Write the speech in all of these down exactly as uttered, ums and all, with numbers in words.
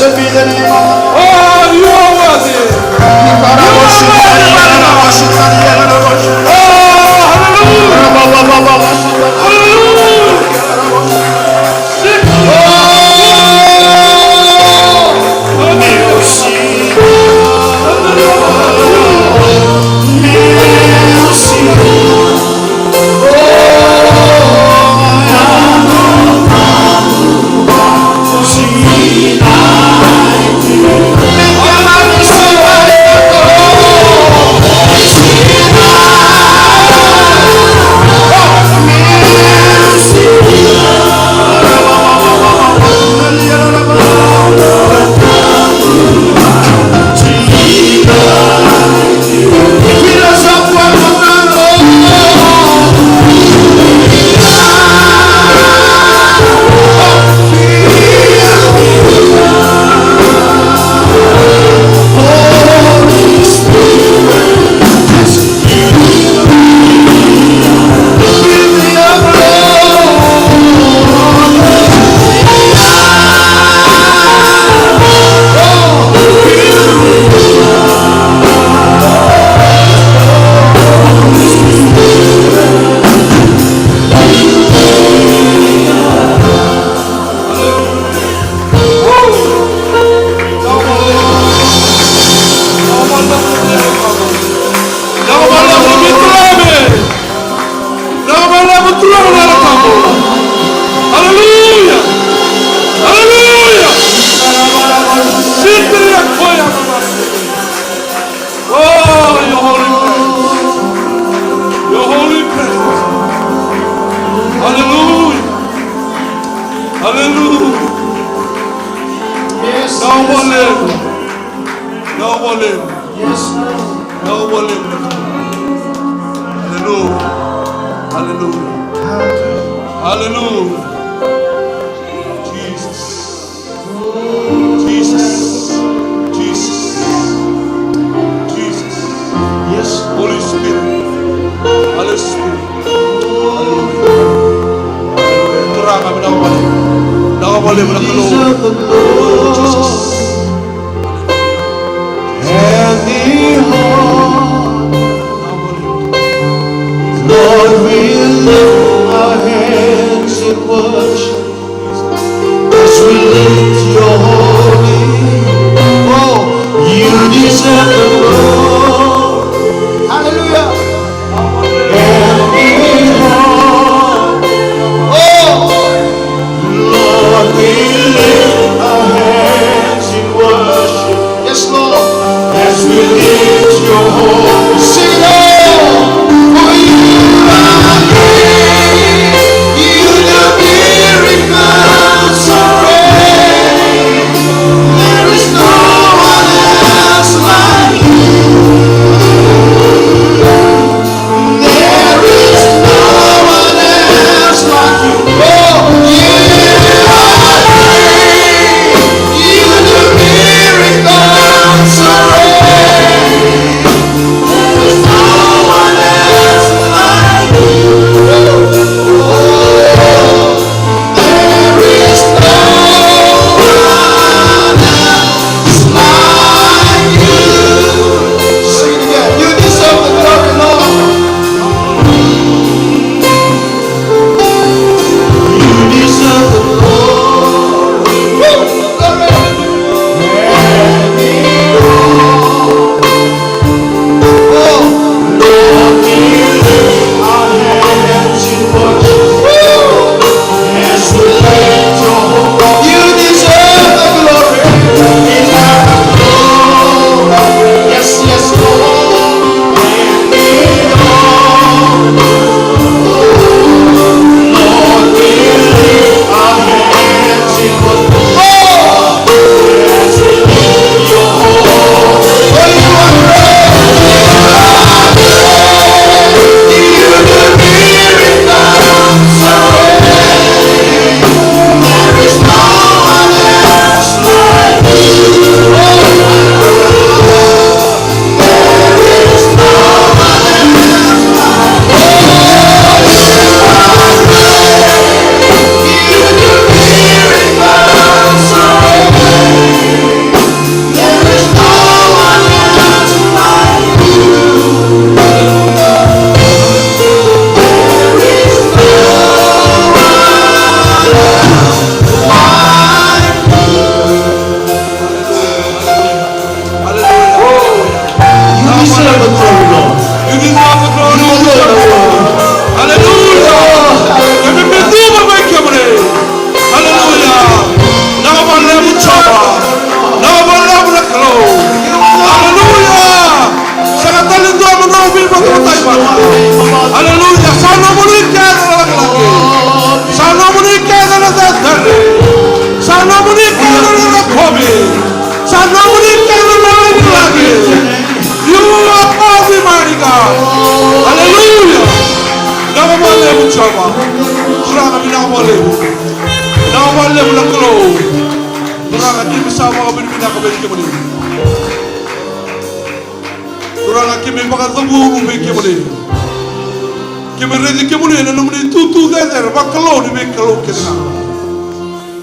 Oh, you are worthy. You are worthy, Father. Oh, hallelujah. Hallelujah. Hallelujah! Hallelujah! Oh, your holy presence. Your holy presence. Hallelujah. Hallelujah. Yes. Now, yes, Lord. Now, yes, Lord. Now, yes, Lord. Hallelujah. Hallelujah. Hallelujah. Jesus. Jesus. Jesus. Jesus. Yes. Holy Spirit. Holy Spirit. Hallelujah. Turaga, vinaka vakalevu. Vinaka vakalevu na Kalou. Jesus. And the heart, Lord, we lift our hands in worship. As we lift your holy, oh, you deserve the glory. Hallelujah. And we are, oh, Lord, we lift our hands in worship. Yes, Lord. As we lift your holy, sing it all. For you are great. You do miracles so great. There is no one else like Nomuni kece na rokovi. Sa nomuni kece na lagilagi. You are worthy, mighty God. Hallelujah. Vinaka vakalevu Jiova. Turaga, vinaka vakalevu. Vinaka vakalevu na Kalou. Turaga, keimami sa vakavinavinaka vei kemuni. Turaga, keimami vakacabulu vei kemuni. Keimami raici kemuni ena nomuni itutu cecere vakalou ni veikalou kece ga.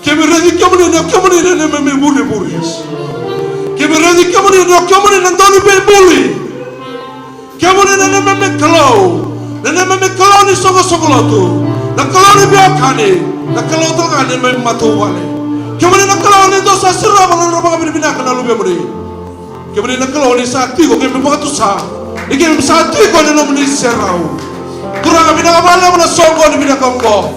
Keimami raici kemuni ni o kemuni na neimami vurevure. Keimami raici kemuni ni o kemuni na dauniveibuli. Kemuni na neimami Kalou, na neimami Kalou ni soqosoqo lotu, na Kalou ni veiwekani, na Kalou tale ga ni neimami matavuvale. Kemuni na Kalou ni dou sa sirova na nodra vakavinavinaka na luvemuni. Kemuni na Kalou ni sa tiko, keimami vakatusa ni keimami sa tiko ena nomuni serau. Turaga, vinaka vakalevu na soqoni vinaka oqo.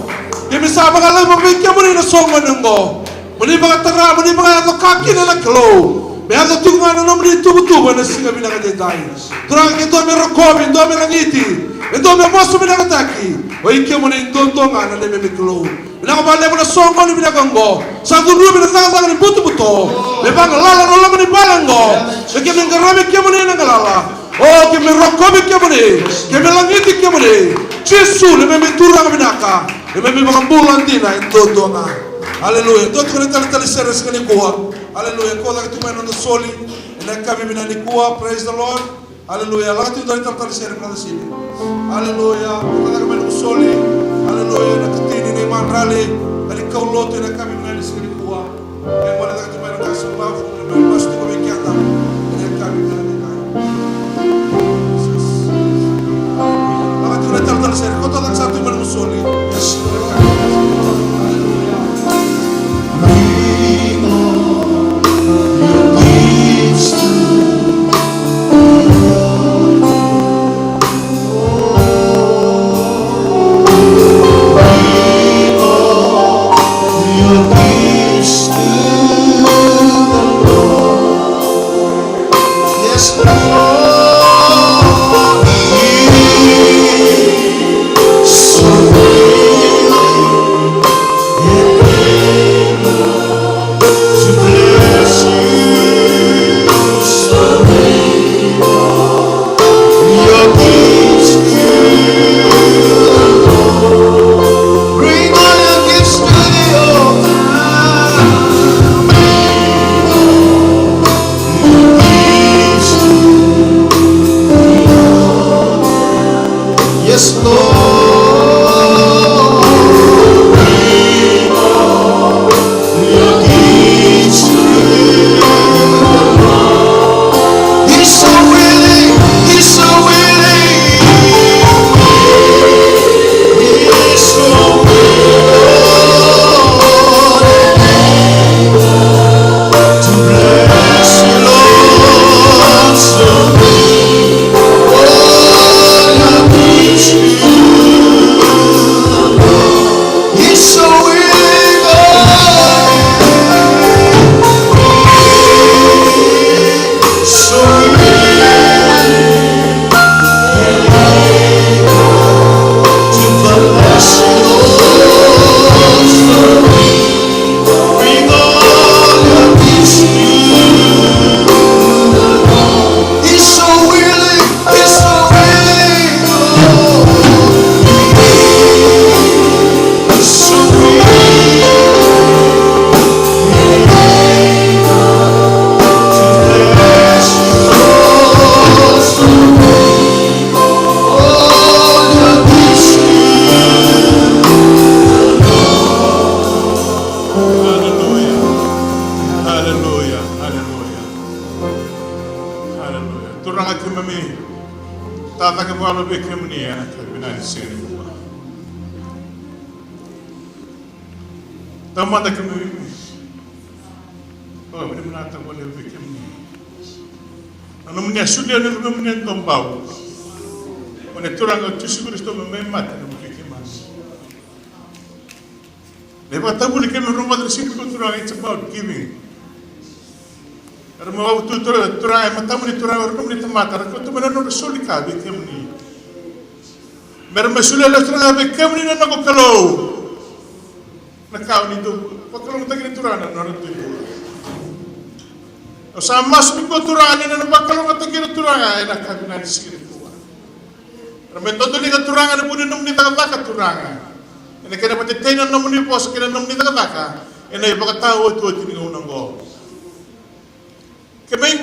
Keimami sa vakalaiva vei kemuni na soqoni oqo. Mo ni vakatara, mo ni vakayaco ka kina na Kalou. Me yaco tiko ga na nomuni ituvatuva ena siga vinaka edaidai. Turaga, ke dua me rokovi, dua me lagiti, me dua me vosa vinakataki, o i kemuni duadua ga na neimami Kalou. Vinaka vakalevu na soqoni vinaka oqo. Sa cudruvi na cakacaka ni butobuto. Me vagalala na loma ni vale oqo. Me keimami qaravi kemuni ena galala. O, keimami rokovi kemuni. Keimami lagiti kemuni. Jisu, neimami Turaga vinaka. Neimami iVakabula dina e duadua ga. Aleluya. Dua tiko na italatala sere siga nikua. Aleluya. Ko caka tu mai na noda soli ena yakavi vinaka nikua. Praise the Lord. Aleluya. Lako tu dua na italatala sere, brother Sili. Aleluya. Ko caka mai na soli. Aleluya. Na katini, na imadrali, na kaulotu ena yakavi vinaka ni siga nikua. E gole cake tu mai na ka sa bau, na mai masu tiko vei keda. Ena yakavi vinaka ni ka. Lako tiko na italatala sere, koto cake sa tu mai na soli. Yes. Hallelujah. Yes, Lord. He's so willing, he's so willing. He's so willing to bless you, Lord. So willing. Oh, I need you. He's so willing, oh, so willing to bless you, Lord. Bring all your needs to the Lord. He's so willing. He's so willing, oh, he's so willing, able to bless you, Lord. Oh, he's so willing. Hallelujah. Hallelujah. Hallelujah. Hallelujah. Turaga keimami, tacake vakalevu vei kemuni ena yakavi vinaka ni siga nikua. Tamada keimami, vakavinavinakataka vakalevu vei kemuni na nomuni a solia na Luvemuni e duabau, o na Turaga o Jisu Karisito me mai mate ena vuku i keimami. Na ivakatavuvuli keimami rogoca ena siga nikua, Turaga, it's about giving. Era mai vakavotui, Turaga, e matamuni, Turaga, o ira nomuni tamata, era kauta mai na nodra soli ka vei kemuni. Me ra mai solia lesu, Turaga, vei kemuni na noqu Kalou na ka o ni dau Vakalougatataki na Turaga na nona tui bula. Au sa masu nikua Turaga ni na vakalougatataki na Turaga ena yakavi ni siga nikua. Era mai dodoliga Turaga ena vuku ni nomuni cakacaka Turaga. Ena kena vakatetei na nomuni vosa kei na nomuni cakacaka ena ivakataotioti ni gauna oqo. Keimami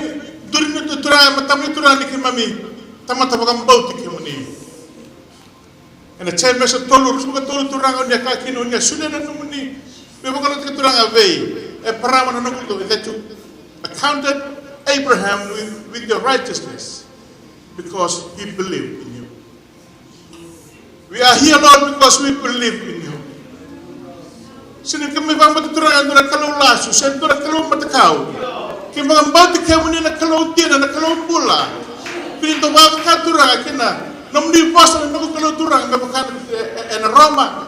duri ni tu Turaga, matamuni Turaga ni keimami tamata vakabauti kemuni. Ena Jemesa tolu, ruasagavulu ka tolu Turaga, o ni a kaya kina, o ni a solia na nomuni veivakalougatataki Turaga vei Eparama na noqu, that you accounted Abraham with, with your righteousness because he believed in you. We are here, Lord, because we believe in you. Sega ni keimami vakabauta Turaga e dua na kalou lasu se dua na kalou matakau. Keimami vakabauta kemuni na Kalou dina, na Kalou bula. Kemuni dau vakavakata Turaga kina nomuni vosa na noqu Kalou Turaga me vaka e, e, ena Roma.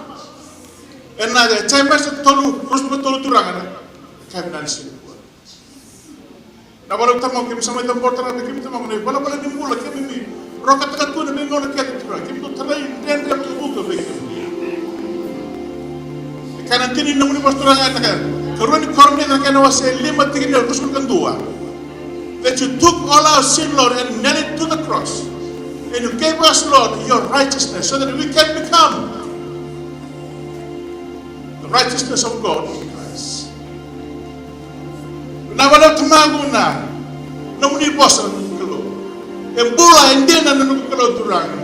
Ena Jemesa tolu, ruasagavulu ka tolu Turaga na yakavi ni siga nikua. Na vale Tamaqu, keimami sa mai cabora Turaga vei kemuni Tamaqu na ivalavala ni bula keimami rokataka tu ena veigauna kece Turaga. Keimami dau talai dredre vakavuqa vei kemuni. E kaya na dina ni nomuni vosa Turaga ena karua ni Korinica na kena wase lima tikina e ruasagavulu ka dua. That you took all our sin, Lord, and nailed it to the cross. And you gave us, Lord, your righteousness so that we can become the righteousness of God in Christ. Na vale Tamaqu na nomuni vosa na noqu Kalou. E bula, e dina na noqu Kalou Turaga.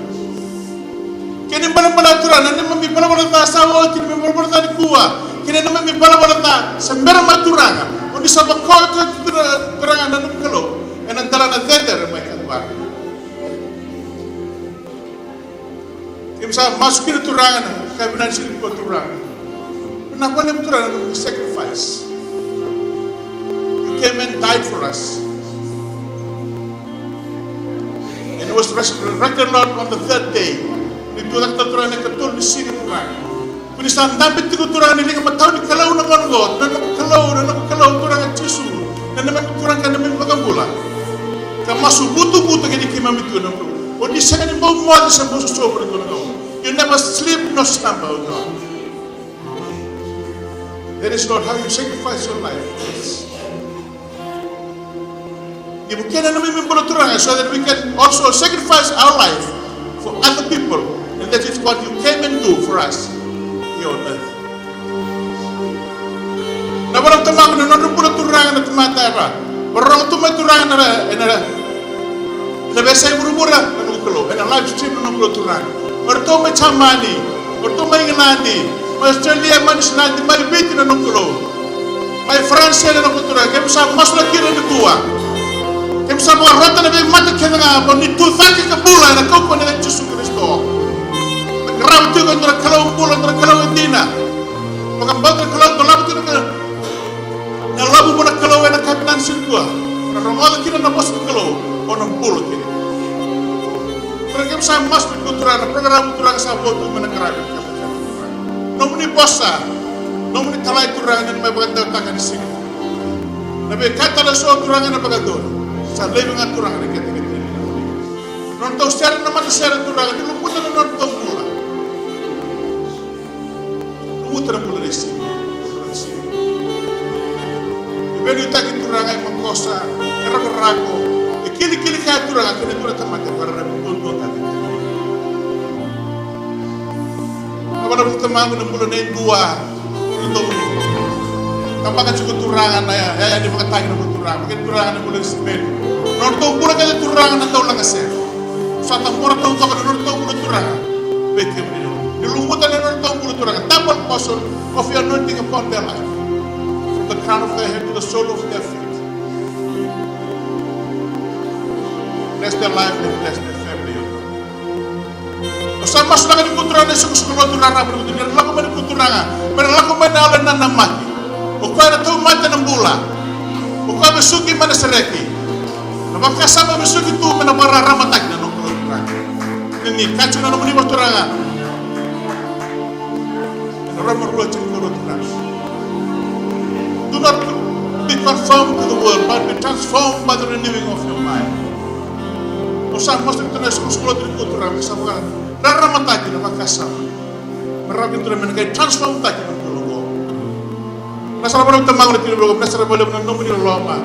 Kena ibalebale Turaga, na neimami valavala ca sa oti, neimami valavala ca nikua. Kei na neimami valavala ca sa bera mai Turaga. O ni sa vakaoti Turaga na noqu Kalou. Ena delana cecere mai Kalivari. Keimami sa masu kina Turaga na yakavi ni siga nikua Turaga. Na vale Turaga na sacrifice. You came and died for us. And was resurrected, Lord, on the third day. Ni tucake Turaga na ikatolu ni siga Turaga. Ko ni sa dabe tiko Turaga ni liga matau ni Kalou na gauna oqo, na noqu Kalou, na noqu Kalou Turaga Jisu, na neimami Turaga, na neimami iVakabula. Ka masu vutuvutu kei keimami tu na Kalou. O ni sega ni bau moce se bau sosovu na Kalou. You never sleep nor slumber, O God. That is, Lord, how you sacrifice your life for us. Ni vukea na neimami bula Turaga, so that we can also sacrifice our life for other people, and that is what you came and do for us here on earth. Na vale Tamaqu na nodra bula Turaga na tamata era vakarorogo tu mai Turaga ena, ena, ena veiyasai vuravura na noqu Kalou, ena live stream na noqu Kalou Turaga. O ratou mai Jamani, o ratou mai Igiladi, mai Australia, mai Niusiladi, mai Viti na noqu Kalou. Mai Faranse na noqu Turaga, keimami sa masulaki ira nikua. Keimami sa vakarota na veimata kece ga mo ni tucake ka bula ena kaukauwa nei Jisu Karisito. Na qarava tiko e dua na Kalou bula, e dua na Kalou e dina. Vakabauta na Kalou, dolava tiko na Kalou. Na lavo vua na Kalou ena yakavi ni siga nikua. Na rogoca kina na vosa ni Kalou, o na bula kina. Turaga keimami sa masu tiko Turaga, na program Turaga sa vo tu me na qaravi. Nomuni vosa, nomuni talai Turaga ni mai vakadewataka ni siga. Na veika tale eso Turaga na vakadewataka. Sa laivi ga Turaga na ketekete. Nodratou sere na matasere Turaga, ni lumuta na nodratou bula. Lumuta na bula ni siga. Ni veiliutaki Turaga e makosa, e rakorako, e kilikili kaya Turaga, kei na dua na tamata e vakararavi duadua kaya. Na vale Tamaqu na bula nei dua, na dua. Tabaka tiko Turaga na ya, ya, ya ni vakatagi na bula Turaga, kei Turaga na bula ni Simeli. Nodratou bula kei Turaga na dau lagasere. Sa tabora taucoko na nodratou bula Turaga. Vei kemuni na ni lumuta na nodratou bula Turaga. Double portion of your anointing upon their life. From the crown of their head to the sole of their feet. Bless their life and bless their family, O God. Au sa masulaka nikua Turaga na isoqosoqo lotu raraba ni Turaga, lako mai nikua Turaga, me na lako mai na yalo nanamaki. O koya na tauvimate na bula. O koya vesuki mai na sereki. Na vakasama vesuki tu me na vakararamataki na noqu Turaga. Ni kaya tiko na nomuni vosa Turaga. Ena Roma rua tinikarua Turaga. Do not be conformed to the world, but be transformed by the renewing of your mind. Au sa masulaka na isoqosoqo lotu nikua Turaga, me sa vakararamataki na vakasama. Me rawa kina Turaga me na qai transform taki na bula oqo. Vinaka sara vakalevu Tamaqu na Tui Vuravura, vinaka sara vakalevu na nomuni loloma.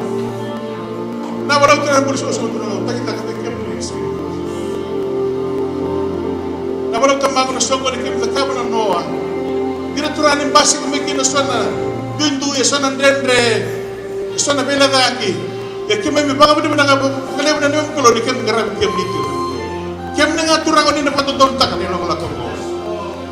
Vinaka vakalevu Turaga na bula soqosoqo Turaga, au takitaka vei kemuni na siga. Vinaka vakalevu Tamaqu na soqoni keimami cakava na noa. Dina Turaga ni basika mai kina eso na duidui, eso na dredre, eso na veilecayaki. Ia keimami vakavinavinaka vakalevu na neimami Kalou ni keimami qaravi kemuni Turaga. Kemuni ga Turaga o ni na vakadodonutaka na ilakolako oqo.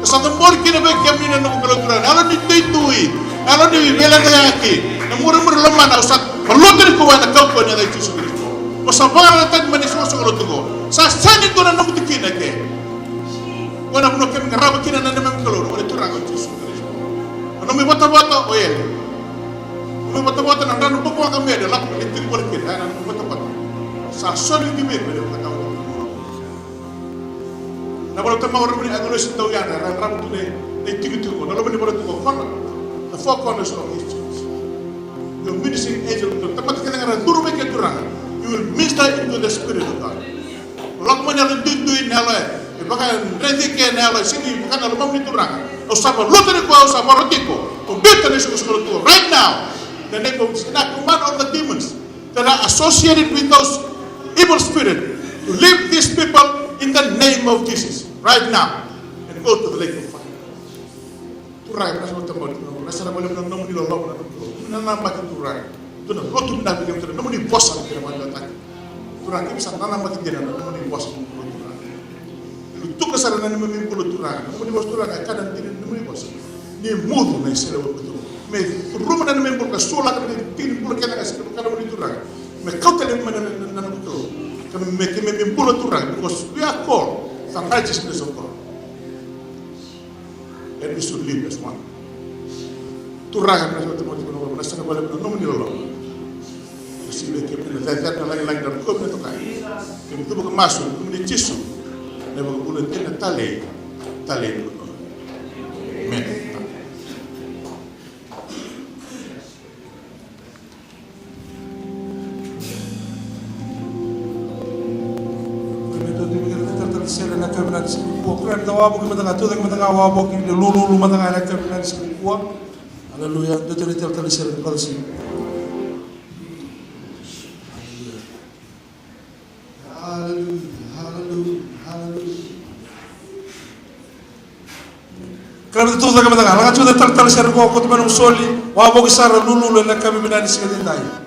Sa cabori kina vei kemuni na noqu Kalou Turaga na yalo ni duidui, na yalo ni veilecayaki, na murimuri lomana. Au sa vakalotu nikua ena kaukauwa ni yaca i Jisu Karisito. Mo sa vakarautaki mai na isoqosoqo lotu oqo. Sa sega ni dua na nomu tikina eke. Qo na vanua keimami qarava kina na neimami Kalou, na Gone Turaga o Jisu Karisito. Na nomu ivotavota o Eli. Na nomu ivotavota na drano boko waka me Eli, lako me tiko voli kina, na nomu ivotavota. Sa soli ki vei iko ena ivotavota. Na Kalou Tamaqu, na nomuni agilosi tau yadra era qarava tu na itikotiko, na loma ni vale tu ko Kona, the four corners of his church. Your ministering angel, tamata kece ga era curu mai ke Turaga, you will minister into the spirit of God. Lako mai na yalo duidui, na yalo e vakadredreki, na yalo e sega ni vaka na lomamuni Turaga. Au sa vakalotu nikua, au sa vakarautaki iko. Au biuta na isoqosoqo lotu right now. In the name of Jesus, and I command all the demons that are associated with those evil spirit to leave these people in the name of Jesus right now and go to the lake of fire. Turaga, vinaka sara vakalevu na nomuni loloma, na nomuni loloma, na nomuni loloma. Nanamaki Turaga. Dua na lotu vinaka vei kemuni, na nomuni vosa na kena vakadewataki. Turaga, keimami sa nanamaki dina na nomuni vosa, na nomuni Turaga. Lutuka sara na neimami bula Turaga, na nomuni vosa Turaga, e ka na dina na nomuni vosa. Ni mudu na isele vakapetu. Me curuma na neimami bula ka sulaka na tiki ni bula kece ga sega ni vaka na nomuni Turaga. Me kauta tale mai na, na, na, na noda Kalou. Ka me, me, me, me bula Turaga, because we are called the righteousness of God. And we should live as one. Turaga, na sa tamaiti na nomuni loloma. Kasi vei kemuni na cecere, na lagilagi, na rokova, na tokai. Keimami cuva ka masu ena yacamuni Jisu, na iVakabula dina talei, talei. Amen. Keimami dau tiko kina na talatala ni sere ena yakavi vinaka ni siga nikua. Kerea meda wavoki mada ga, tucake mada ga, wavoki, lululu mada ga ena yakavi vinaka ni siga nikua. Aleluya. Dou tiko na talatala ni sere ena yakavi vinaka ni siga nikua. Aleluya. Aleluya, aleluya, aleluya. Kerea meda tucake mada ga, laga tiko na talatala sere qo, kauta mai nomu soli, wavoki sara, lululu ena yakavi vinaka ni siga edaidai.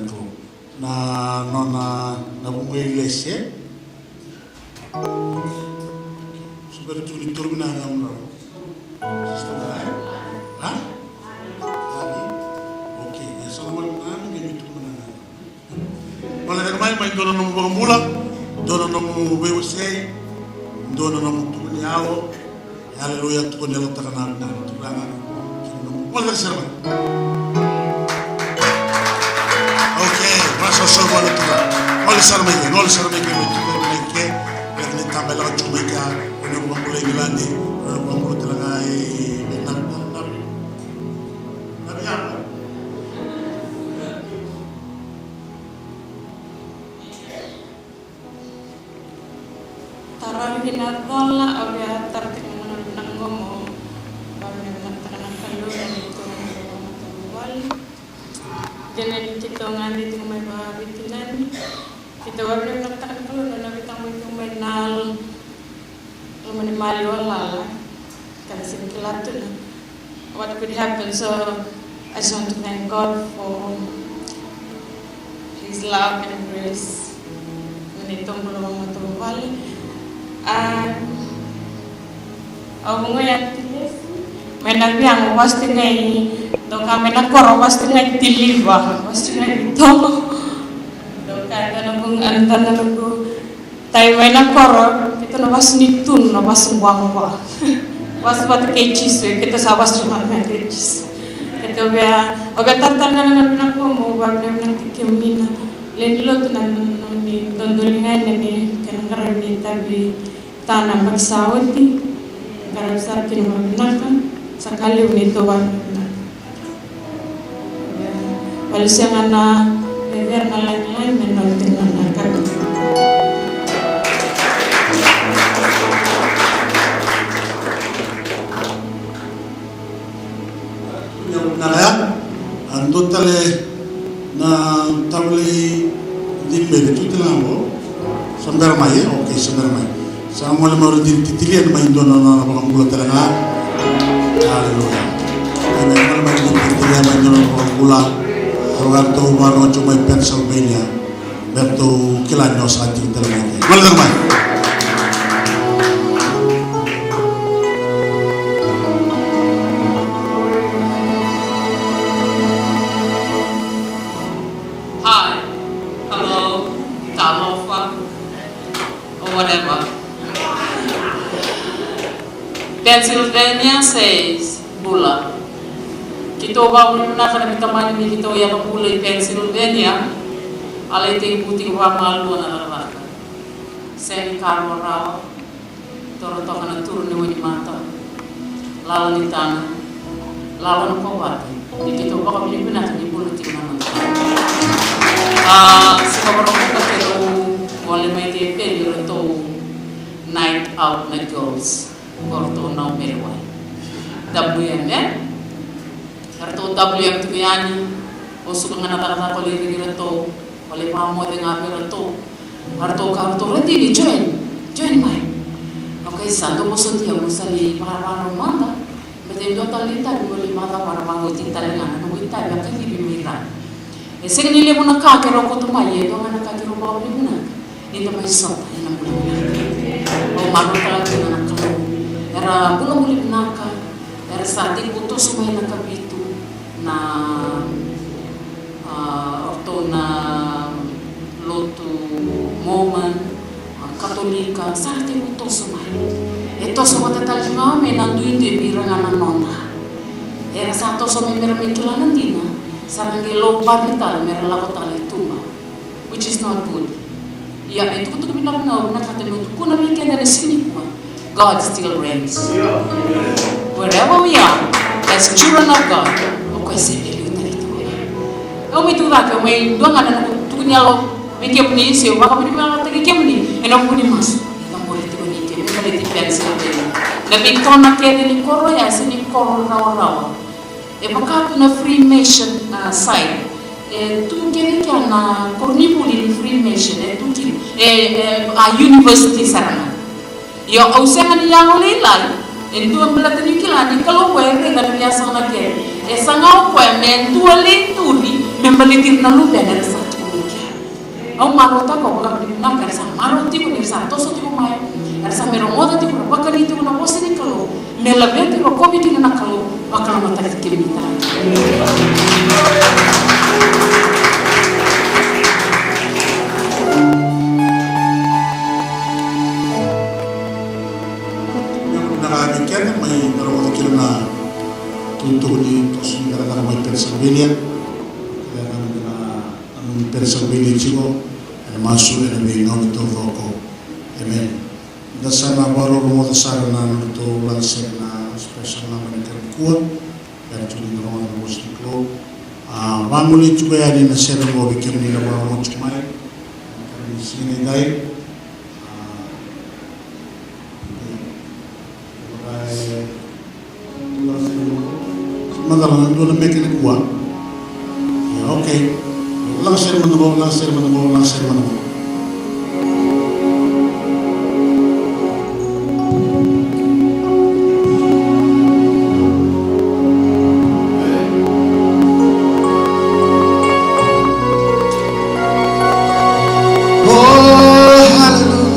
na Kalou. Na nona na vumu e lese. Subera tu ni tolu na ga mura. Sister, ai? Ha? Ai? Okay, e sa mo na ni tu na ga. Wala ka mai mai dua na nomu vakabula, dua na nomu veiwasei, dua na nomu tukuni yalo. Aleluya, tukuni yalo taka na na tukuna. Wala ka sera mai. Okay, vakasausau vale tu ga. Gole sara mai ke, gole sara mai ke, mai tu mai ke. Era ni taba e lako tu mai ke, o ni vakabula i Igiladi, o ni vakabula tale ga i na, na, na, na, na, Taravi na cola, au via tara tiko na gauna vinaka qo mo vakavinavinakataka na Kalou ena neitou matavuvale. Dina ni keitou gade tiko mai vakavitinani, keitou vakavinavinakataka na Kalou na nona veitabui tiko mai na loma ni maliwa lala. Ka na sega ni kila tu na what could happen. So I just want to thank God for His love and grace. Na neitou bula vakamatavuvale. A, au vuqa ya Tilesi. Mai na via, au vasu tiko ga i, dou kaya mai na koro, au vasu tiko ga i Tiliva, vasu tiko ga i Vitovo. Dou kaya na noqu, na noqu tai mai na koro, keitou na vasu ni tunu, na vasu quaqua. Vasu vata kei Jisu, keitou sa vasu vata kei Jisu. Keitou via, au via taratara na gauna vinaka qo mo vakavinavinakataki kemuni na lewe ni lotu na nomuni dodoliga yani na kena qaravi ni itavi. Tana baki sa oti, qaravi sara kina vakavinaka, sa ka levu neitou vakavinavinaka. Vale sega na vevera na lagilagi me nona tiko na ka. Vinaka ya. A dua tale na tavalei Dimeri, tu tale ga qo. Sa bera mai, e? Okei, sa bera mai. Sa gole mai o Dini Titilia mai dua na nona vakabula tale ga. Aleluya. Amen. Gole mai Dini Titilia mai dua na nona vakabula. Au ratou vakarorogo tiko mai Pennsylvania. Me ratou kila ni o sa tiko tale mai. Gole tale mai. Hi, hello, talofa, or whatever. Pennsylvania says bula. Keitou vakavinavinaka na veitamani ni keitou yaco bula i Pennsylvania. A lai tekivu tiko vakamalua na cakacaka. Sega ni ka rawarawa. Toro toka na turu ni wainimata, lala ni tana, lala na kovate. Ni keitou vakavinavinaka ni bula tiko na noda. A, siga Vakaraubuka keitou gole mai kei Peli, ratou night out na girls. Ko ratou na umere wai. W M, e? Ratou W M tiko yani. O suka ga na cakacaka o lai raici ratou. O lai vakamoce ga vei ratou. A ratou kaya, ratou, Radini, join, join mai. Okay, sa dou vosa dia, au sa lai vakarau mada. Baleta e dua tale na itavi meu lai vakacavara vakaoti tale ga na noqu itavi a kacivi mai Ra. E sega ni levu na ka keirau kauta mai, e dua ga na ka keirau vakavinavinaka. Ni da mai sota ena bula vinaka. Au marautaka kina na Kalou. Era bulabula vinaka, era sa tekivu toso mai na Kavitu, na A, o ratou na lotu Mormon, a, Katolika, sa ra tekivu toso mai. E toso vata tale ga mai na duidui vei ira ga na noda. Era sa toso mai me ra mai kila na dina, sa ra qai laubaci tale me ra lako tale i tuba, which is not good. Ia, e tukutuku vinaka ga, au vinakata meu tukuna vei keda ena siga nikua, God still reigns. Wherever we are, as children of God, o koya se veiliutaki tu. Au mai tu cake, au mai dua ga na noqu tukuni yalo vei kemuni, se vakavinavinakataki kemuni ena vuku ni masu. Ena muri tiko ni kemuni, baleti Pennsylvania. Na veitonaki kece ni koro ya, e sega ni koro rawarawa. E vaka tu na Freemason, a, side. E tu kina kea na koronivuli ni Freemason, e tu kina, e, e, a university sara ga. Io, au sega ni yago lailai, e dua baleta niu kila ni Kalou e raica na veiyasana kece. E saga o koya me dua lai turi, me baleti ira na luvena era sa tu kina. Au marautaka, au vakavinavinaka, era sa marau tiko, ni ra sa toso tiko mai, era sa mai rogoca tiko, ra vakani tiko na vosa ni Kalou, me laveti, rokovi kina na Kalou, vakalougatataki kemuni tale. Vinaka vei keda mai na rogoca kina na tukutuku ni toso ni cakacaka mai Pennsylvania. Keda na, na, na Sa wili tiko ena masu ena veigauna taucoko. Amen. Da sa na vakarorogoca sara na nodratou lagasere na special number ni Kanikua. Era tu ni rogoca na vosa ni Kalou. A, vagolei tiko yani na sere oqo vei kemuni na vakarorogo tiko mai ena siga nidai. A, Macala na dua na meke nikua. Ia, okay. Laga sere mada qo, laga sere mada qo, laga sere mada qo. Oh, hallelujah.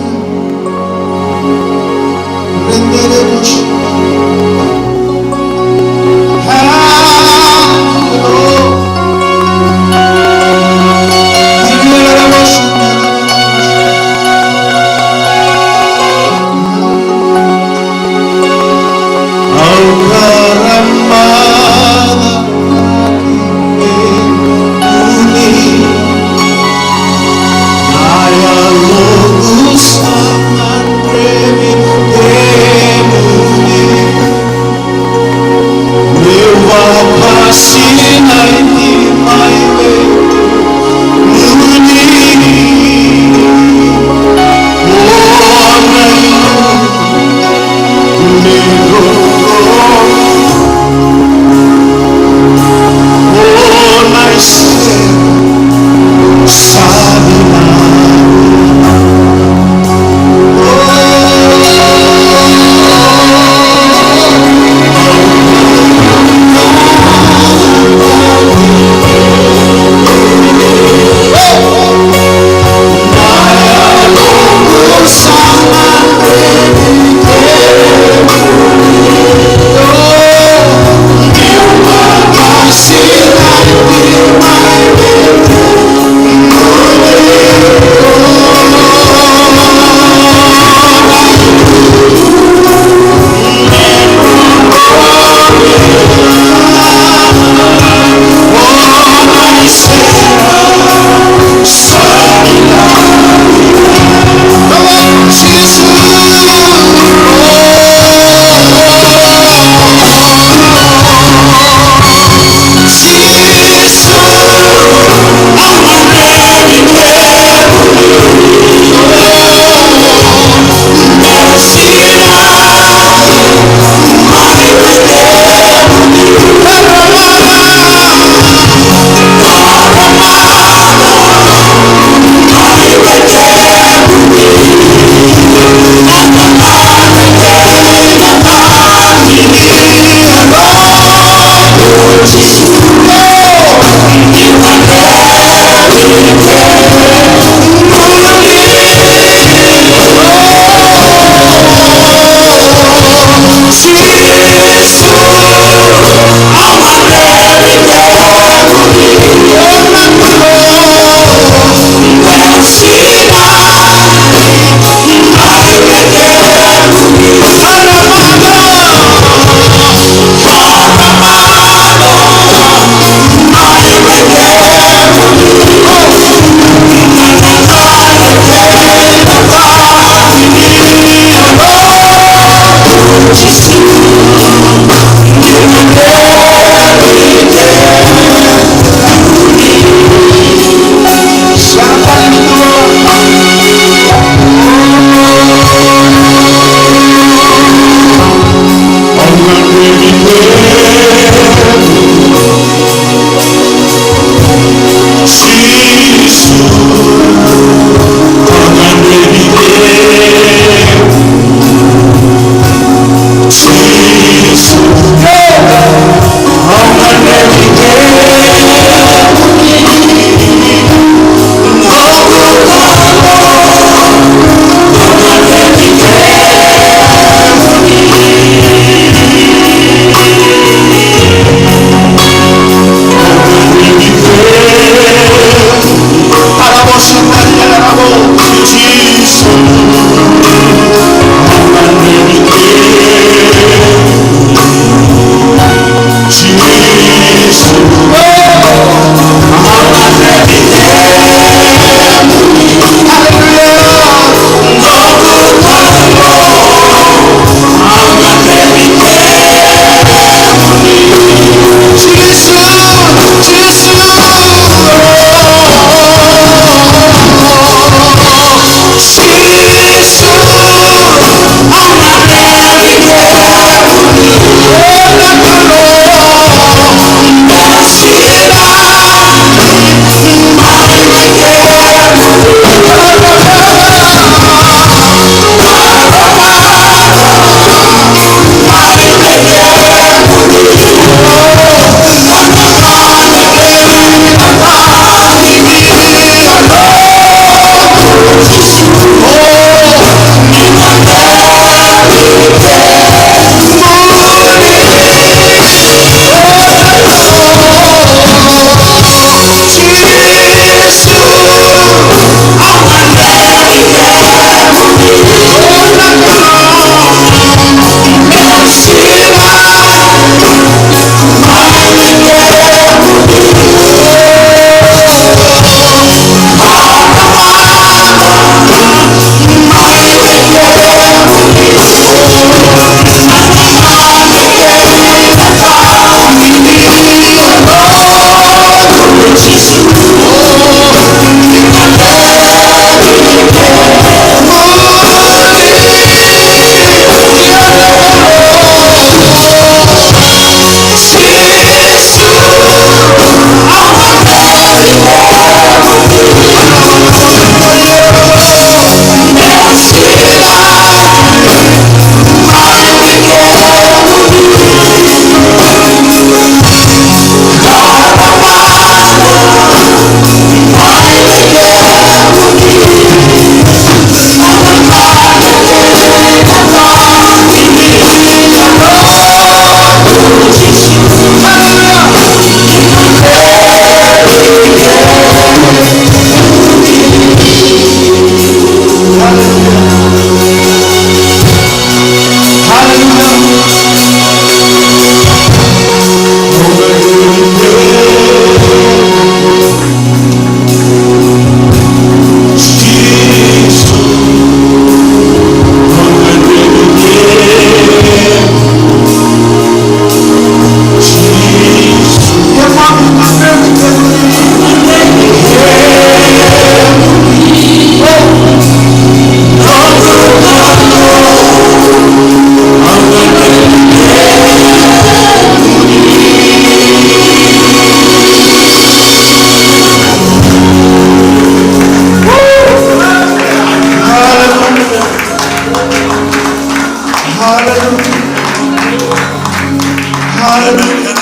Hallelujah.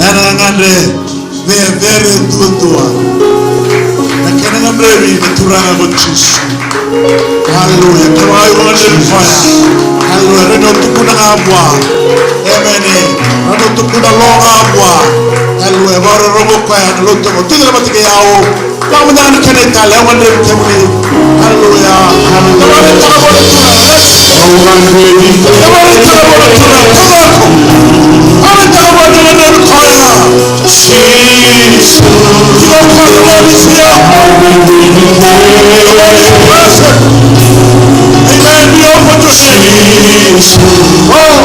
Ena gagadre cecere duadua. Na kena gadrevi na Turaga ko Jisu. Haleluya. Kevaka o gadrevi koya, haleluya, rawa ni o tukuna ga vua. Emeni. Rawa ni o tukuna lo ga vua. Haleluya. Vakarorogo koya na lotu. Tucake mada kei au. Vaka mada na kena itali, au gadrevi kemuni. Haleluya. Au gadrevi. Au gadrevi. Au gadrevi. Au gadrevi koya. Jesus. You are part of this here. Amen. Be open to him. Oh.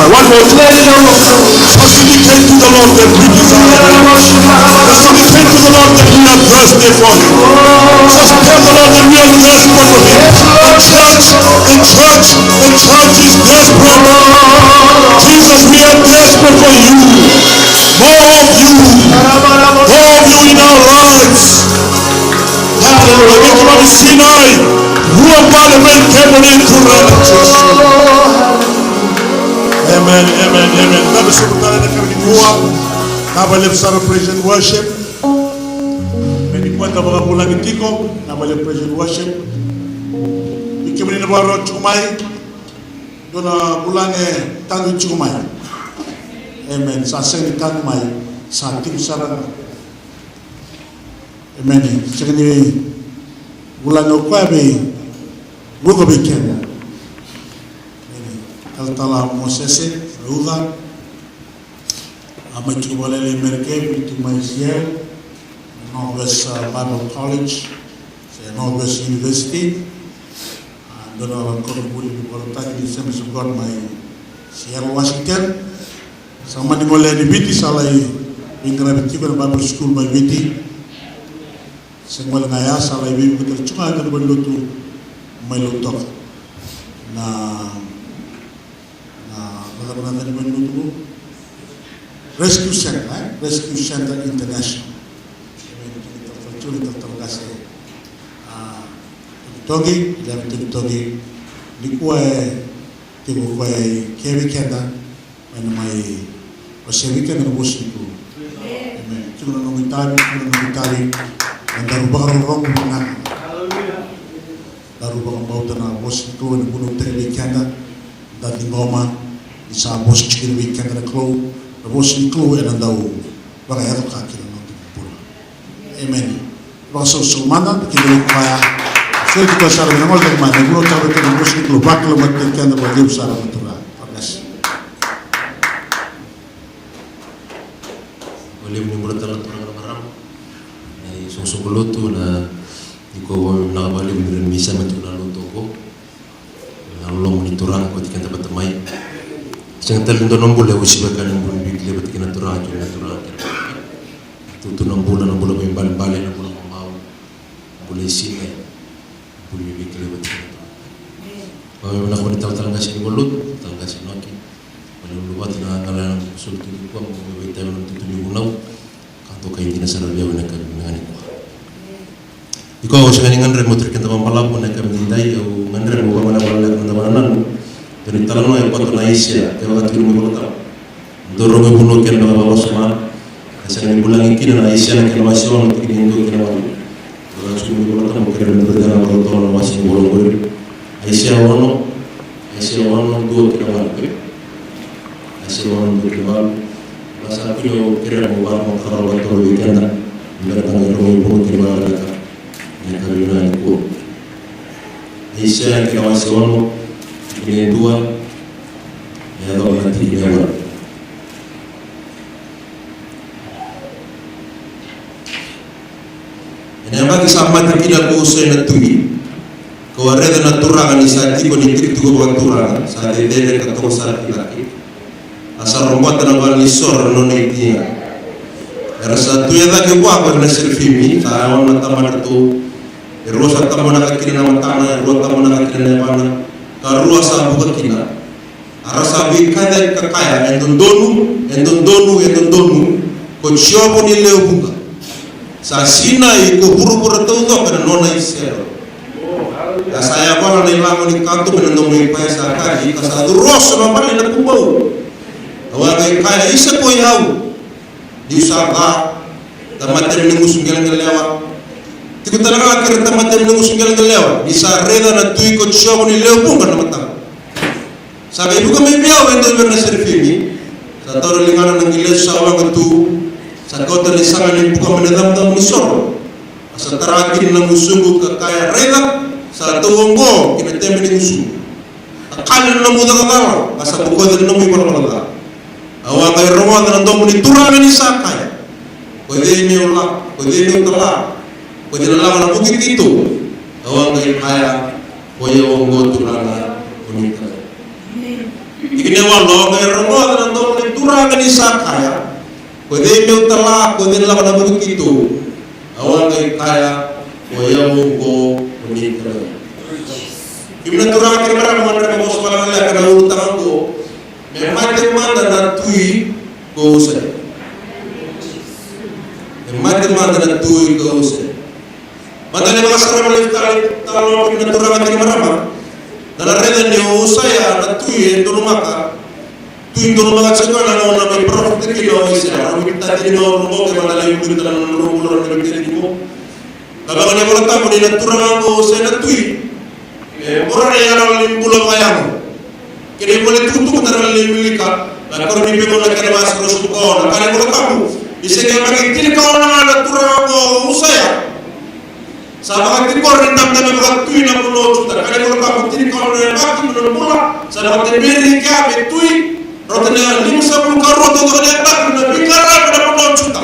One more time. Let's dedicate to the Lord that we desire. Let's dedicate to the Lord that we are thirsty for Him. Just tell the Lord that we are desperate for Him. The church, the church, the church is desperate. Jesus, we are desperate for you. More of you. More of you in our lives. Hallelujah. Vei kemuni sinai, rua vale vei kemuni Turaga Jisu. Amen, amen, amen. Dabe sobu tale na kara ni kua. Vinaka vakalevu sara praise and worship. Me ni kua da vakavulagi tiko, vinaka vakalevu praise and worship. Vei kemuni na vakarorogo tiko mai, dua na vulagi tadu tiko mai. Amen. Sa sega ni tadu mai, sa tiko sara ga. Emeni. Sega ni vulagi o koya vei vuqa vei keda. Emeni. Talatala Mosese Rauca. A mai tiko vakalailai Merika, vuli tiko mai Israel. Northwest, uh, Bible College, se Northwest University. Uh, dua na koronivuli ni Veivakalotutaki ni Assemblies of God mai Seattle, Washington. Sa mani gole ni Viti, sa lai veiqaravi tiko ena Bible School mai Viti. Se gole ga ya, sa lai veivuke tale tiko ga ena valenilotu mai Lautoka. Na Na, na, na, na, na, na, Rescue Center, eh? Rescue Center International. Emeni. Tiki talatala, tiki talatala qase. A, Tokitoki, Leva Tokitoki. Nikua e tiko o koya e kevi keda, mai na mai wasea vei keda na vosa ni Kalou. Emeni. Tiko na nomu itavi, tiko na nomu itavi. Eda vakarorogo vinaka. Daru vakabauta na vosa ni Kalou ena vunautaki vei keda, da ciqoma ni sa vosa tiko vei keda na Kalou, na vosa ni Kalou ena dau vakayaco ka kina noda bula. Emeni. Vakasausau mada, da kidavaki koya. Soli tiko sara na gole tale mai, na vunautaka vei keda na vosa ni Kalou, vakalomataki keda vakalevu sara na Turaga. God bless. Vakalevu ni bula tale na turaga na marama. Na isoqosoqo lotu na, iko vakavinavinaka vakalevu ni rawa ni sema tu na lotu oqo. Na loloma ni Turaga kauti keda vata mai. Sega tale ni dua na bula e uasivi ka ni bula ni veikilai vata kei na Turaga, kei na Turaga, kei na Turaga. Tutu na bula, na bula veibalebale, na bula mamau, na bula e sinai. Bula ni veikilai vata kei na Turaga. Vakavinavinaka vei talatala qase ni valuta, talatala qase Noki. Mani uluvata na galala na soli tu nikua, mo vei vei tavi na tutu ni vunau. Ka toka i dina sara vei au na ka vinaka nikua. Iko au sega ni gadre mo turi keda vabalavu na ka vinidai, au gadre mo vagana vala na ka vinidai vana nanu. Tani talanoa e koto na Aisea, e vaka turi mo koto. Dou rogo e vunau kei na vakawasoma, ka sega ni vulagi kina na Aisea na kena wase ono, tikina e dua kei na walu. Dou rogo e vunau kei na vakawasoma, ka sega ni vulagi kina na Aisea ono, Aisea ono, dua kei na walu. Aisea ono, dua kei na walu. Vasa kina o kere mo vaka mo karau vakatoro vei keda. Ni bera taga e rogo e vunau kei na vakawasoma. Ni ka vina ni ko. Aisea kei na wase ono, tikina e dua. E dua na tikina e walu. Ena yabaki sa mate kina ko Usaia na tui, kau a raica na Turaga ni sa tiko ni tiko vakaturaga, sa cecere ka toka sara ki cake. A sa robota na valenisoro na nona itiga. Era sa tuya cake vua ko ira na serafimi, sa yawa na tamata tou. E rua sa tabanaka kina na matana, e rua tabanaka kina na yavana, ka rua sa vuka kina. A ra sa veikaci ka kaya, e dodonu, e dodonu, e dodonu, ko Jiova ni lewe vuqa. Sa sinai ko vuravura taucoko ena nona isere. A sa yavala na ilago ni katuba ena domo i Paia sa kaci, ka sa curuoso na vale na kubou. Au a qai kaya, isa ko i au. Niu sa ca, tamata ni gusu qeleqelewa. Tiko tale ga kei ira tamata ni gusu qeleqelewa. Ni sa raica na tui ko Jiova ni lewe vuqa na mataqu. Sa qai vuka mai vei au e dua vei ira na serafimi. Sa taura ligana na qilesi sa waqa tu. Sa kauta na isaga ni buka mai na icabocabo ni soro. A sa tara kina na gusuqu ka kaya, raica, sa tau oqo ki na tebe ni gusuqu. A kali na nomu caka cala, a sa bokoci na nomu ivalavala ca. Au a qai rogoca na domo ni Turaga ni sa kaya, ko cei meu la, ko cei meu tala, ko cei na lava na vuki keitou. Au a qai kaya, ko i au oqo Turaga, ko ni tala. Tikina e walu, au a qai rogoca na domo ni Turaga ni sa kaya, ko cei meu tala, ko cei na lava na vuki keitou. Au a qai kaya, ko i au oqo, ko ni tala. Kemuni na turaga kei na marama, au gadreva mo sa vakaleleka na ulutaga oqo. Me mate mada na tui ko Usaia. Me mate mada na tui ko Usaia. Mada ni vakasarava levu tale, tale na turaga kei na marama. Na na raica ni o Usaia na tui e donumaka. Tui donumaka tiko na gauna mai parofita kina o Aisea. Na tini na gauna oqo kei mada ni ulutaga na rua na tini na gauna. Ka vaka na iVola Tabu ni na turaga oqo o Usaia na tui. E, mora na iyarau ni bula vakayago. Kei na ivola tukutuku tara na wilika. Na koro ni veigauna kei na vakasarusaru ka ona. Ka na iVola Tabu. Ni se kei maki tini ka ona na turaga oqo o Usaia. Sa vakatikora ni dabedabe vakatui na vanua o Juta. Ka na iVola Tabu tini ka ona na yabaki ni nona bula. Sa vakatuberi kea me tui. Rauta na limasagavulu ka rua taucoko na yabaki na veiqaravi na vanua o Juta.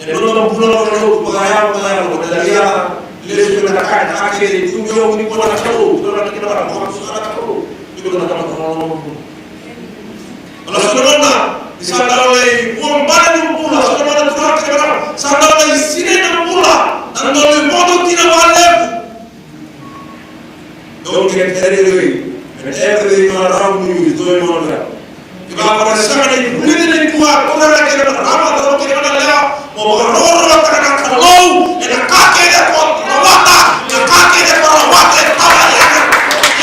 E noda bula na Kalou, vakayalo, vakayalo, vakayalo, lesu na ka, na ka kece, tu vei au nikua na Kalou, tu na ka kece, na Kalou, tu na ka kece, tu na ka kece. Ala sa nona, ni sa dau lai vuabale na bula, sa nona tu na kece, sa dau lai sinai na bula, na dau lai vodo kina vakalevu. Don't get carried away. And everything around you is going on well. Ivakavakasaka ni vulici nikua, turaga kei na marama, turaga kei na yalewa, mo vakarokorokotaka na Kalou ena ka kece ko rawata, na ka kece ko rawata e tawayana.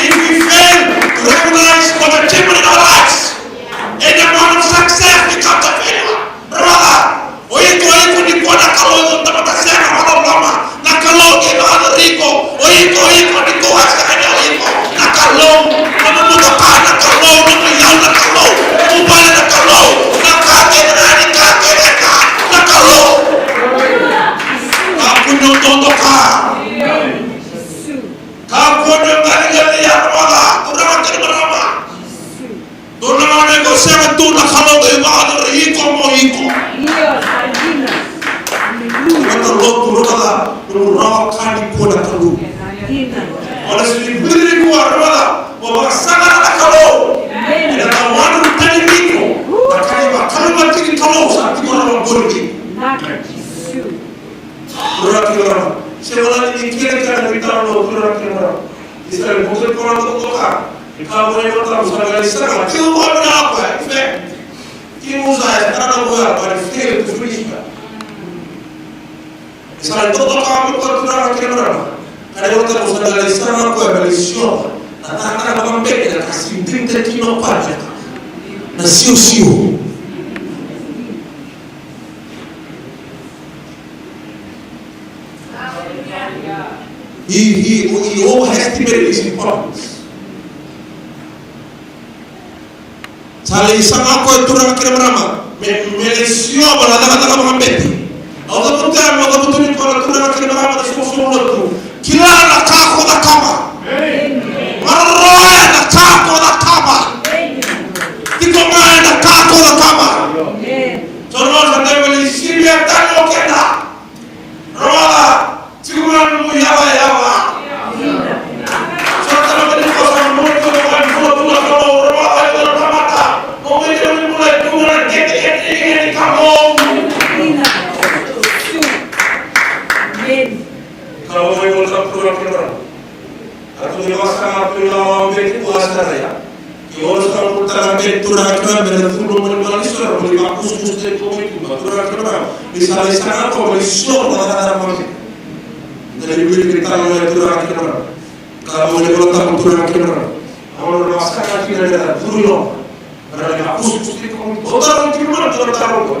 If we fail to recognize God's achievement in our lives, any amount of success becomes a failure. Brother, o iko, o iko nikua na Kalou, o tamata sega, o loloma. Na Kalou e vakayacori iko. O iko, o iko nikua, sega ni o iko. Na Kalou, na nomu motoka na Kalou, nomu iyau na Kalou, nomu vale na Kalou, na ka kece, na ka kece, na Kalou. Kakua ni o dodoka. Kakua ni o qaliqali, ya na mata, turaga kei na marama. Dua na gauna iko sega tu, na Kalou e vakayacori iko mo iko. Io, sa dina. Aleluya. Vata lotu, rauta, nomu rawa ka nikua na Kalou. Sa dina. Ona sega ni vulici nikua, rauta, mo vakasaqara na Kalou. Amen. Ena tawana ni tani iko. Na ka ni vakalougatataki ni Kalou sa tiko rawa qori vei iko. Vinaka Jisu. Turaga kei na marama. Se wale ni kele ka na veitalanoa, turaga kei na marama. Ni sa le mo kele ka na totoka. Ka vuna iVolatabu sa qai saga, ke o vua na lako ya, in fact, ke o sa e tara na vua ya, but he failed to finish that. E sa lai totoka mai o koya, turaga kei na marama. Ka na iVolatabu sa qai saga o koya me lai sio na cakacaka vakabete na ka sega ni digitaki kina o koya na siosio. He, he, he overestimated his importance. Sa lai saga o koya, turaga kei na marama, me, me lai sio na cakacaka vakabete. Au cavuta, au cavuta ni koya, turaga kei na marama, na soqosoqo lotu. Kila na ka ko cakava. Maroroya na ka ko cakava. Tiko ga ena ka ko cakava. So na sa dai vale sivia tani o keda. Rogoca, tiko ga na nomu iyavayava. So na taro mani ko sa nomu iyavayava, rogoca, rogoca, rogoca, rogoca. Ka o mai o sa pura kina. A tu ni vakasaga tu ni lawa beti ko a sara ya. Ke o sa pura tara beti, turaga kei na marama, me na curu mai na vale ni soro, mo ni vakusakusa tiko mai tu, turaga kei na marama. Ni sa lai saga ko mai soro na cakacaka vakabete. Ni da ni wili ni taro ya, turaga kei na marama. Ka o mai o sa pura, turaga kei na marama. A o na vakasaga kina na curu i loma. Ka na lai vakusakusa tiko mai tu, taro tiko mai tu, taro ko.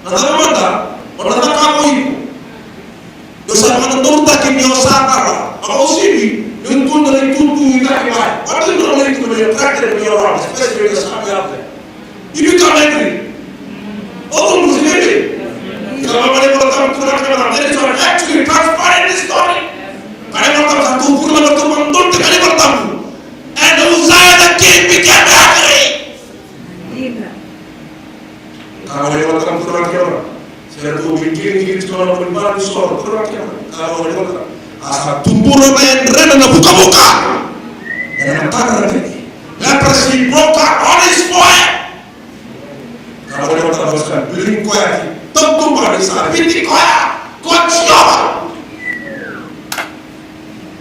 Na cava mada o na cakava o iko? Io, sa vakadodonutaki ni o sa tara. A o sivi ni o tu na itutu i cake mai. What do you know, like, when you're pregnant, when you're around, especially when you're something out there? You become angry. O tu na sivi. Ka vaka ni Volatabu, turaga kei na marama, there is an actually transpired in this story. Ka ni Volatabu sa tu, turaga, tu vakadodonutaki ni Volatabu. And Uzziah the king became angry. Ka vaka ni Volatabu, turaga kei na marama. Sega tu me qiriqiri tiko na nona vale ni soro, turaga kei na marama. Ka vaka ni Volatabu. A sa tubura na yadrena na vukavuka ena matana na bete. Leprosy broke out on his forehead. Ka vaka ni Volatabu, sa biuti koya ki tautuba ni sa biuti koya ko Jiova.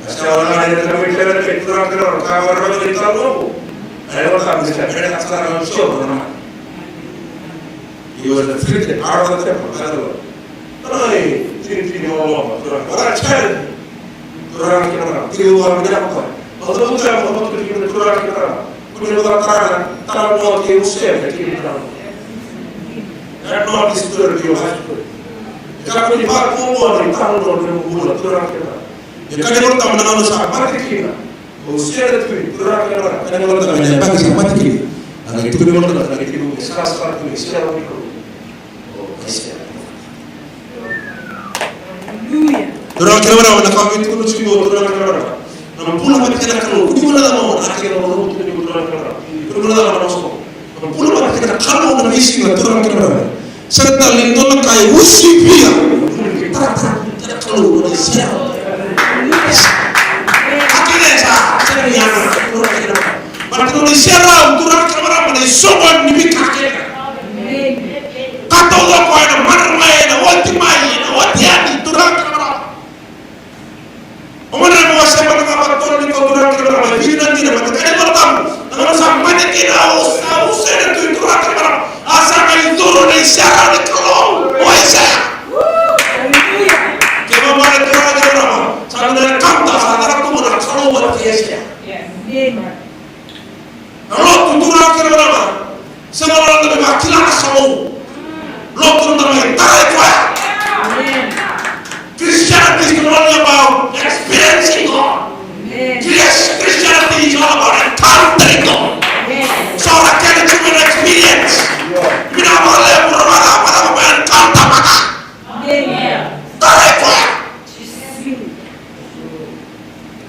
Sa wale na ka mai kena ke turaga kei na marama, ka wale na ka talo. Ai, wale na ka mai kena ke turaga kei na marama. He was afflicted out of the temple, that's the Lord. Ai, tini, tini, o, o, turaga. What a child. Turaga kei na marama. Tini, o, o, turaga kei na marama. Kua ni vakatara na talanoa kei Osea kei na talanoa. That not the story of your high school. Kakua ni vakaoqo na italanoa ni nomu bula, turaga kei na marama. Ia ka ni Volatabu, na gauna sa mate kina o Osea na tui, turaga kei na marama, ka ni Volatabu, na yabaki sa mate kina, a qai tukuni Volatabu, a qai tukuni, sa, sa tukuni, sa, sa tukuni. O Aisea. Hallelujah. Turaga kei na marama, na ka au via tukuna tiko, turaga kei na marama. Na bula vata kei na Kalou, kua ni guilecava na ka kece o na tukuna tiko, turaga kei na marama. Kua ni guilecava na ka. Na bula vata kei na Kalou na veisiga, turaga kei na marama. Sega tale ni dua na ka e usivia na bula ni taratara kei na Kalou na veisiga. Ka kece sa sega ni yaga, turaga kei na marama. Baleta na iserau, turaga kei na marama, na isoqoni ni veika kece. Ka taucoko ena madra mai, ena oti mai, ena oti yani, turaga kei na marama. O gona na wase, na ka vakatolu ni ka, turaga kei na marama, e vinaka dina, baleta ka ni Volatabu, na gauna sa mate kina o Osea na tui, turaga kei na marama, a sa qai curu na iserau ni Kalou o Aisea. Hallelujah. Kevaka, turaga kei na marama, sa na kaunta, sa na kaunta na Kalou vata kei Aisea. Yes. Amen. Na lotu, turaga kei na marama, sega walega ni vakila na Kalou. Lotu na mai tarai koya. Amen. Christianity is not only about experiencing God. Amen. Yes, Christianity is all about encountering God. Amen. So that can be an experience. Vinaka vakalevu, vinaka vakalevu, vinaka vakalevu. Amen. Tarai koya.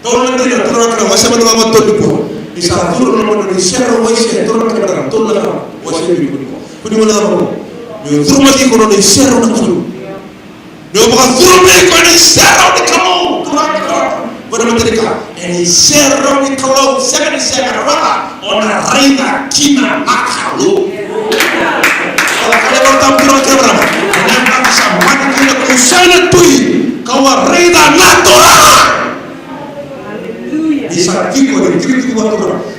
Tolu na dina, turaga kei na marama, wase mada ga vakatolu nikua. Ni sa curu na nona iserau o Aisea, turaga kei na marama, tolu na ka, wase nikua. Kua ni guilecava na ka. Ni o curu mai kina na iserau na Kalou. Ni o vakacuru mai kina na iserau ni Kalou, turaga kei na marama. Vua na matai ni ka, ena iserau ni Kalou, sega ni sega, na vaka. O na raica kina na Kalou. Au kaya vei iko, turaga kei na marama, ena yabaki sa mate kina ko Osea na tui, kau a raica na Turaga. Ni sa tiko, ni tikotiko vua na Turaga.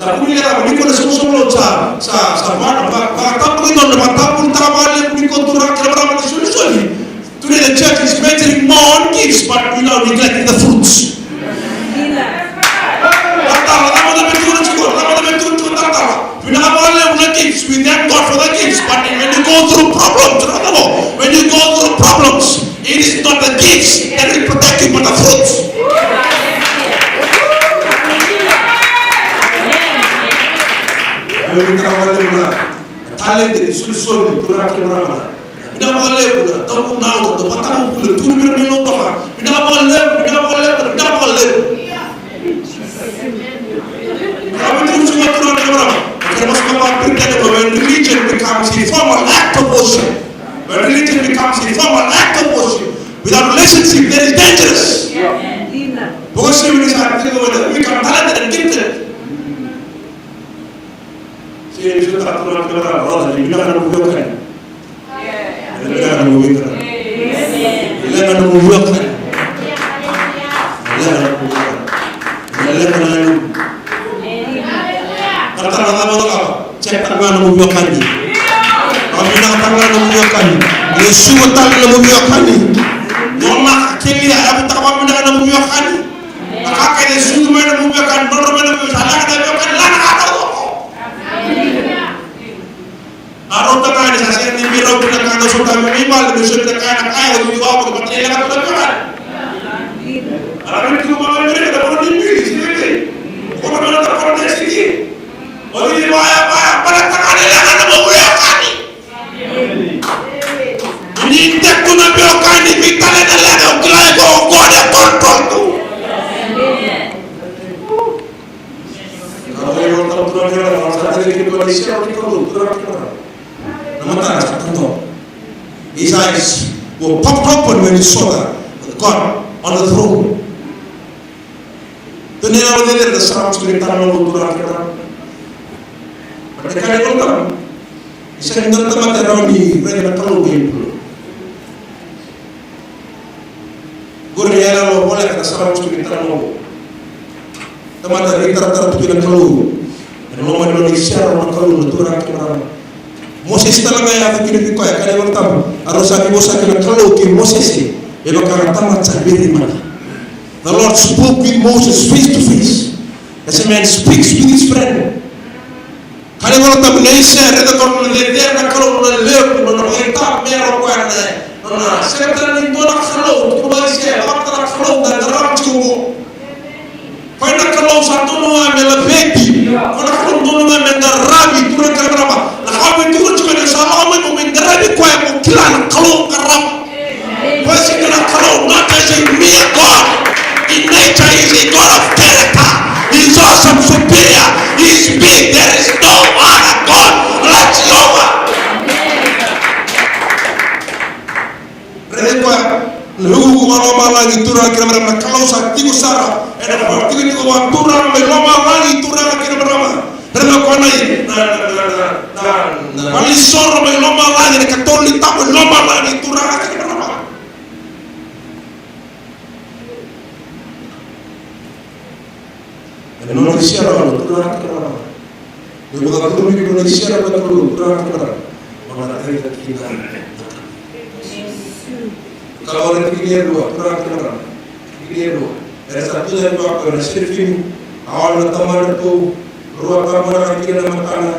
Na kuni keda, ni ko na sosomo sa, sa, sa, va, va, va, tabu ni dona, va, tabu ni tara vakalevu ni ko tura kei na marama na solisoli. Today the church is majoring more on gifts, but we now neglecting the fruits. Talatala, cava na vei tukuna tiko, cava na vei tukuna tiko talatala. Vinaka vakalevu na gifts, we thank God for the gifts, but when you go through problems, when you go through problems, it is not the gifts that will protect you, but the fruits. Vinaka vakalevu na talent, solisoli, tura kei na marama. Vinaka vakalevu na tabu na auro, na vatamu kule, tu vei ira na ilotaka. Vinaka vakalevu, vinaka vakalevu, vinaka vakalevu. Vinaka vakalevu, vinaka vakalevu. When religion becomes a formal act of worship, when religion becomes a formal act of worship, without relationship, that is dangerous. Because when you start thinking about it, we become talented and gifted. Sega ni sota tiko na kena, brother, ni vinaka na nomu veiwekani. Ni vinaka na nomu veiwekani. Ni vinaka na nomu veiwekani. Ni suka tale na nomu veiwekani. Ni o lako kelia, yavutaka vakavinaka na nomu veiwekani. Na ka kece e sucu mai na nomu veiwekani, nodra mai na nomu veiwekani, sa lako na veiwekani, lako na ka taucoko. A rauta ga ni sa sega ni mai rauta na ka na sota mai vale, me sota na ka na ka ya, o ni vavaka, baleta ni lako na veiwekani. A rauta ni tu mai vale, na vale ni bili, si vei. Ko na vale na vale na siki. O ni vaya, vaya, baleta ga ni lako na nomu veiwekani. Ni teku na veiwekani, veitalia na leqa, o kila e ko, o koya e control tu. Na matana sa tadola. His eyes were popped open when he saw the God on the throne. Dua na yalo cecere sa rawa ni tara na Kalou, turaga kei na marama. Baleta na Kalou, e sega ni dua na tamata e rawa ni raica na Kalou vei bula. Qori na yalo voleka sa rawa ni tara na Kalou. Tamata e taratara tu kei na Kalou. Ena loma ni nona isere na Kalou, na turaga kei na marama. Mosese tale ga e yaco kina vei koya, kaya na iVolatabu, a rau sa veivosa kei na Kalou kei Mosese, e vaka na tamata sa viri mana. The Lord spoke with Moses face to face, as a man speaks with his friend. Kaya na iVolatabu, na isere, raica koya na cecere na Kalou, na levu, na vakaitamera o koya, na, na, sega tale ni dua na Kalou, tu na isere, vaka na Kalou, na, na, na, Koya na Kalou sa dodonu ga me laveti. Koya na Kalou dodonu ga me qaravi, turaga kei na marama. Na ka me tukuna tiko ni sa lako mai mo mai qaravi koya, mo kila na Kalou qarava. Koya sega na Kalou, not as a mere God. In nature, he is a God of character. He is awesome, superior. He is big. There is no other God like Jehovah. Raica koya, na vuku mai lomalagi, turaga kei na marama, na Kalou sa tiko sara. Ena vakatiko tiko vua, turaga mai lomalagi, turaga kei na marama. Raica koya na, na, na valenisoro mai lomalagi, na ikatolu ni tau mai lomalagi, turaga kei na marama. Ena nona isere na Kalou, turaga kei na marama. Ni ko sa curumi ki nona isere na Kalou, turaga kei na marama, o na raica kina na Kalou. Ka wale tikina e rua, turaga kei na marama. Tikina e rua. Era sa tu yani vaqo na serafimi, a wale na tamata tu, rua tamata kina na matana,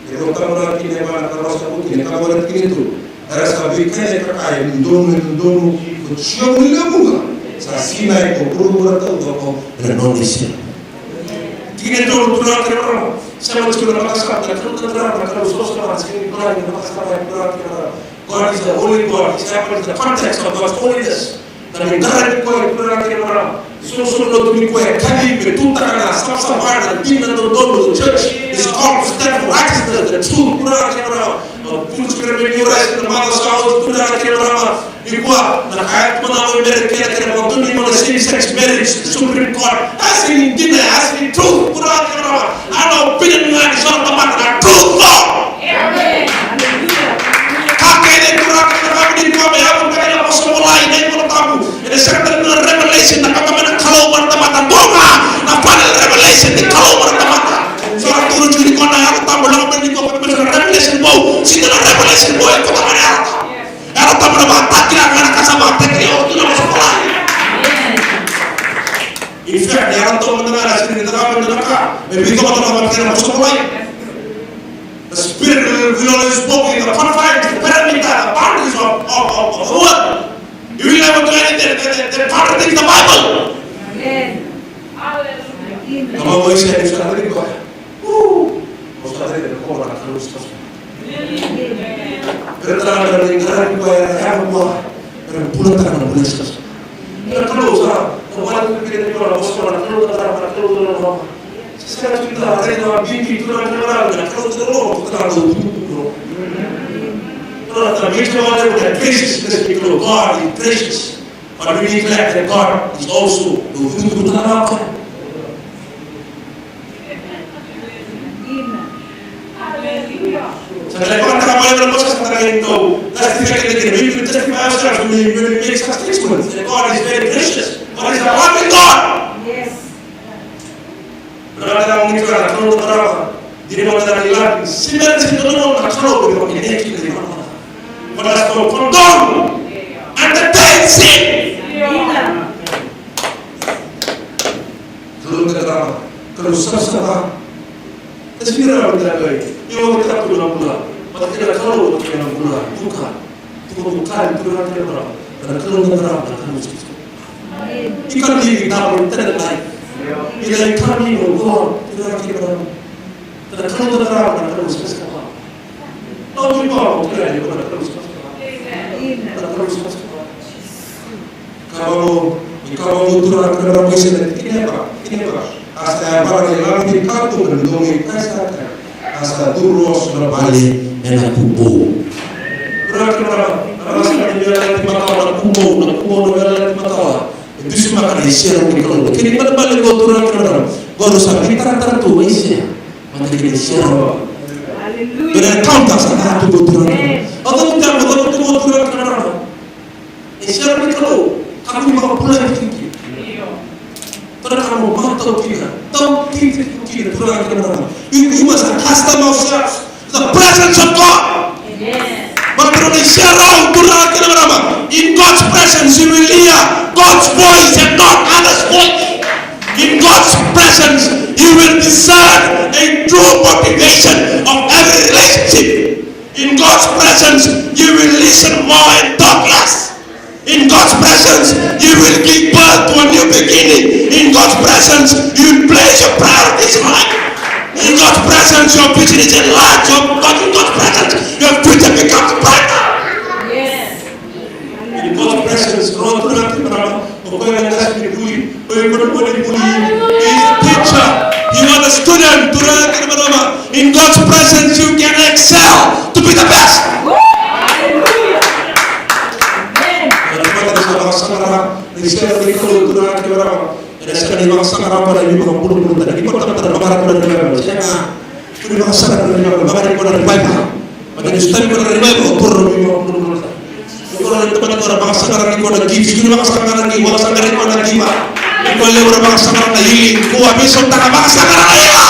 e rua tamata kina na matana, ka rua sa tu kina, ka wale tikina e tolu. Era sa veikaya ka kaya, e dodonu, e dodonu, ko Jiova ni lewe vuqa, sa sinai ko vuravura taucoko ena nona isere. Tikina e tolu, turaga kei na marama, sema tiko na vakasama, na Kalou, na Kalou, na Kalou, so, so, na Kalou, na Kalou, na Kalou, na Kalou. God is a holy God. It's happened in the context of God's holiness. Na me qaravi koya, turaga kei na marama. Sosomi lotu ni koya, kaci me tutaka na savasava, na dina dodonu. The church is called to stand for righteousness, the truth, turaga kei na marama. Au tukuna tiko vei ira na macawa sa oti, turaga kei na marama. Nikua, na ka e tukuna o Amerika kei na vakadonui na same sex marriage, the Supreme Court. That's the dina, that's the truth, turaga kei na marama. A na opinion ga ni so na tamata, na truth, no? Ka kece, turaga kei na marama, ni ka me yaco beka na vosa volai, na iVolatabu. Ena sega tale ni revelation na ka me na Kalou vua na tamata. Qo ga na final revelation ni Kalou vua na tamata. So na tukuna tiko ni ko na Yalo Tabu, na ka me ni ko na revelation vou. Sega na revelation vou e ko na Yalo Tabu. Yalo Tabu na vakatakila ga na ka sa vakatakila, o tu na vosa volai. In fact, Yalo Tabu mada ga na sega ni cakava mada na ka me veicavuta na vakatakila na vosa volai. The Spirit will, will always walk in the confines, the perimeter, the boundaries of, of, of, of the word. You will never do anything that, that, that contradicts the Bible. Amen. Hallelujah. Kama wewe ni mshirika wa Kristo. Woo! Mshirika wa Kristo kwa na Kristo. Amen. Pero talaga na lingkar ko ya ya mo. Pero pula talaga na pula sa. Pero Kalou sa, na wala ko kire ni ko na Kalou talaga na Kalou talaga. Sega tu ni da raica na bibi tu na Kalou, na Kalou tu na Kalou, tu na Kalou. Kalou na bibi tu na Kalou, the graciousness of the Kalou. God is gracious. But we neglect that God is also the Kalou. Sa qai vakataka mai na vosa sa qai tou. That's the fact that we will testify ourselves when we, when we make such statements. That God is very gracious. God is a loving God. Yes. Brother, I'm going to tell you, brother. Dina mada na ilavi, sega ni dodonu na Kalou me vakavinaka kina na imatai. But I still condone and entertain sin. Kalou na drama, Kalou savasava. Kasi ni rawa ni drama, io, o Kalou na bula. Mata kena Kalou, o kena bula. Tuka, tuka, tuka, tuka, tuka, tuka. Na Kalou na drama, na Kalou savasava. Ika ni drama, tena lai. Ika ni drama, io, o, tuka, tuka, tuka. Na Kalou na drama, na Kalou savasava. Au ni bau, o kila ni bau, na Kalou savasava. Na Kalou savasava. Kaya vaqo, ni kaya vaqo, Turaga na Kalou, Moisese na tikina e va, tikina e va. A sa yavara na ilavo ni katuba ni domo i Paisaka, a sa curu oso na vale ena kubou. Turaga na Kalou, a sa na veiyalayalati makawa na kubou, na kubou na veiyalayalati makawa. E dusimaka na iserau ni Kalou. Kena ibalebale qo, Turaga na Kalou, qo sa veitaratara tu o Aisea. Mata kena iserau. Hallelujah. Bera na kaunta sa tara tu qo, Turaga. Amen. Au cavuta, au cavuta qo, Turaga na Kalou. E sere ni Kalou, ka kua ni vakabulai tiko kina. Tara ka mo matau kina, tau tiko kina, Turaga na Kalou. You, you must accustom ourselves to the presence of God. Amen. Baleta na iserau, Turaga na Kalou. In God's presence, you will hear God's voice and not others' voice. In God's presence, you will discern a true motivation of every relationship. In God's presence, you will listen more and talk less. In God's presence, you will give birth to a new beginning. In God's presence, you will place your priorities high. In God's presence, your vision is enlarged. Your, but in God's presence, your future becomes brighter. Yes. In God's presence, Lord, Turaga na Kalou, o koya na qase ni vuli, o koya na qase ni vuli. He is a teacher. You are the student, Turaga na Kalou. In God's presence, you can excel to be the best. Hallelujah. Amen. Ena sega ni vakasaqara, ni sega ni Kalou, Turaga na Kalou. Ena sega ni vakasaqara, ni vakabulabulataki, ni vakabulabulataki, ni vakabulabulataki. Ni vakasaqara ni ko na revival. Mata ni sotari ko na revival, o toro ni ko na revival. Ko na revival, ko na vakasaqara ni ko na gift, ni vakasaqara ni ko, vakasaqara ni ko na gift. Ni ko levu na vakasaqara na healing, ko a veisautaka vakasaqara na healer.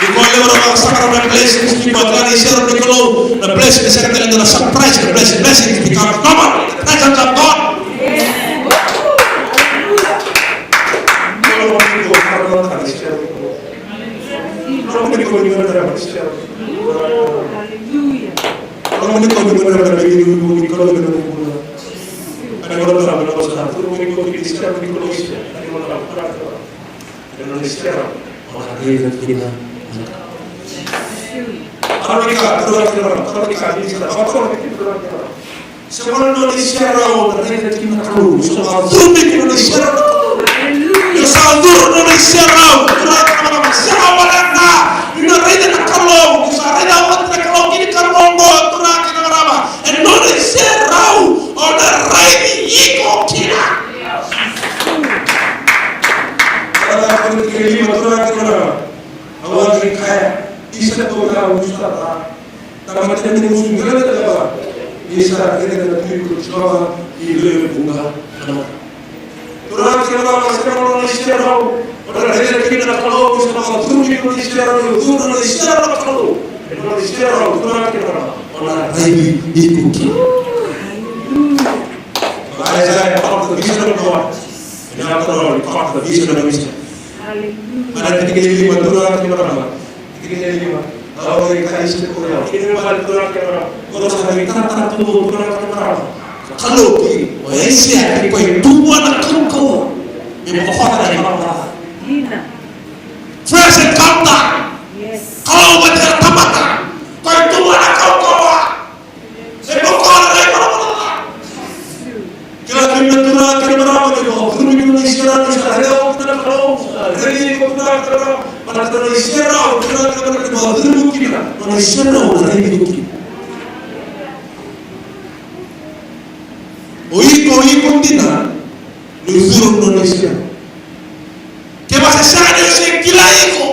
Ni ko levu na vakasaqara na blessings, ni ko a kila na iserau ni Kalou, na blessing, na sega tale ga na surprise, na blessing, blessing becomes normal in the presence of God. Hallelujah. Sa vaka na nona iserau na raica kina na Kalou. Sa vaka curumi kina na iserau na Kalou. Hallelujah. Sa vaka curumi na iserau. Turaga na marama, iserau wale ga. Ni na raica na Kalou. Ni sa raica wale na Kalou kina Kalou oqo. Turaga na marama. E nona iserau o na raici iko kina. Turaga na marama. Au a qai kaya, isa ko ya, usa ta. Tamata ni musu ni lele leva. Ni sa kere na tui ko Jiova, ni lele vuqa. Turaga kei na marama, sa nona iserau. Ora rere kina na Kalou, sa nona tui ko iserau, ni tui ko iserau na Kalou. Nona iserau, turaga kei na marama. Ona raici iko kina. Isaiah, part of the vision of God. Ena Kalou, part of the vision of God. Hallelujah. Ana tikina e lima, turaga kei na marama. Tikina e lima. Au e kaisi ko ya. Kina vale turaga kei na marama. Ko sa mai taratara tu turaga kei na marama. Kalou ki, o Aisea ki koya e tu vua na kaukauwa. Me mafata na imamata. Dina. Fresh encounter. Yes. Kalou vata na tamata. Koya e tu vua na kaukauwa. Kila kina na turaga kei na marama ni vakacurumi kina na iserau, ni sa raica kina na Kalou, sa raici iko kina na Kalou, baleta na iserau, turaga kei na marama ni vakacurumi kina, na iserau na raici iko kina. O iko, o iko dina, ni curu na iserau. Kevaka sa sega ni o se kila iko,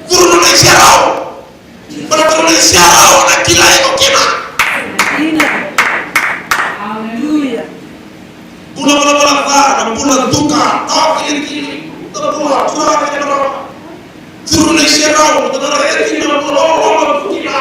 curu na iserau. Baleta na iserau na kila iko kina. Hallelujah. Bula, bula, bula, bula, na bula duka, tawa kilikili, na bula, bula, bula, bula. Curu na iserau, na bula, bula, bula, bula, bula.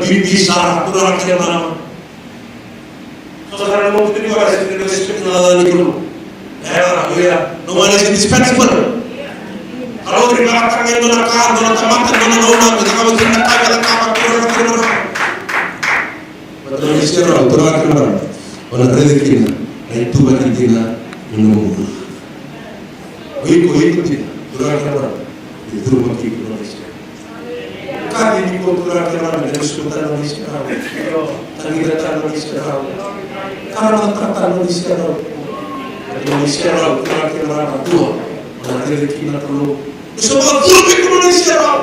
bibi sara, turaga kei na marama. So sara na nomu tiko ni vaka, sega ni respect na yaca ni Kalou. Era, oya, no one is indispensable. Kalou ni vakataka e dua na ka, dua na tamata, dua na gauna, me cakava kina na ka, me cakava, turaga kei na marama. Baleta na iserau, turaga kei na marama, o na raica kina na ituvaki dina ni nomu bula. O iko, o iko dina, turaga kei na marama, e curumaki iko na iserau. Kaci ni ko, turaga kei na marama, e na suka tale na iserau. Tagicaka tale na iserau. Karamaka tale na iserau. Na iserau, turaga kei na marama, dua, o na raica kina na Kalou. E sa vakacurumi iko na iserau.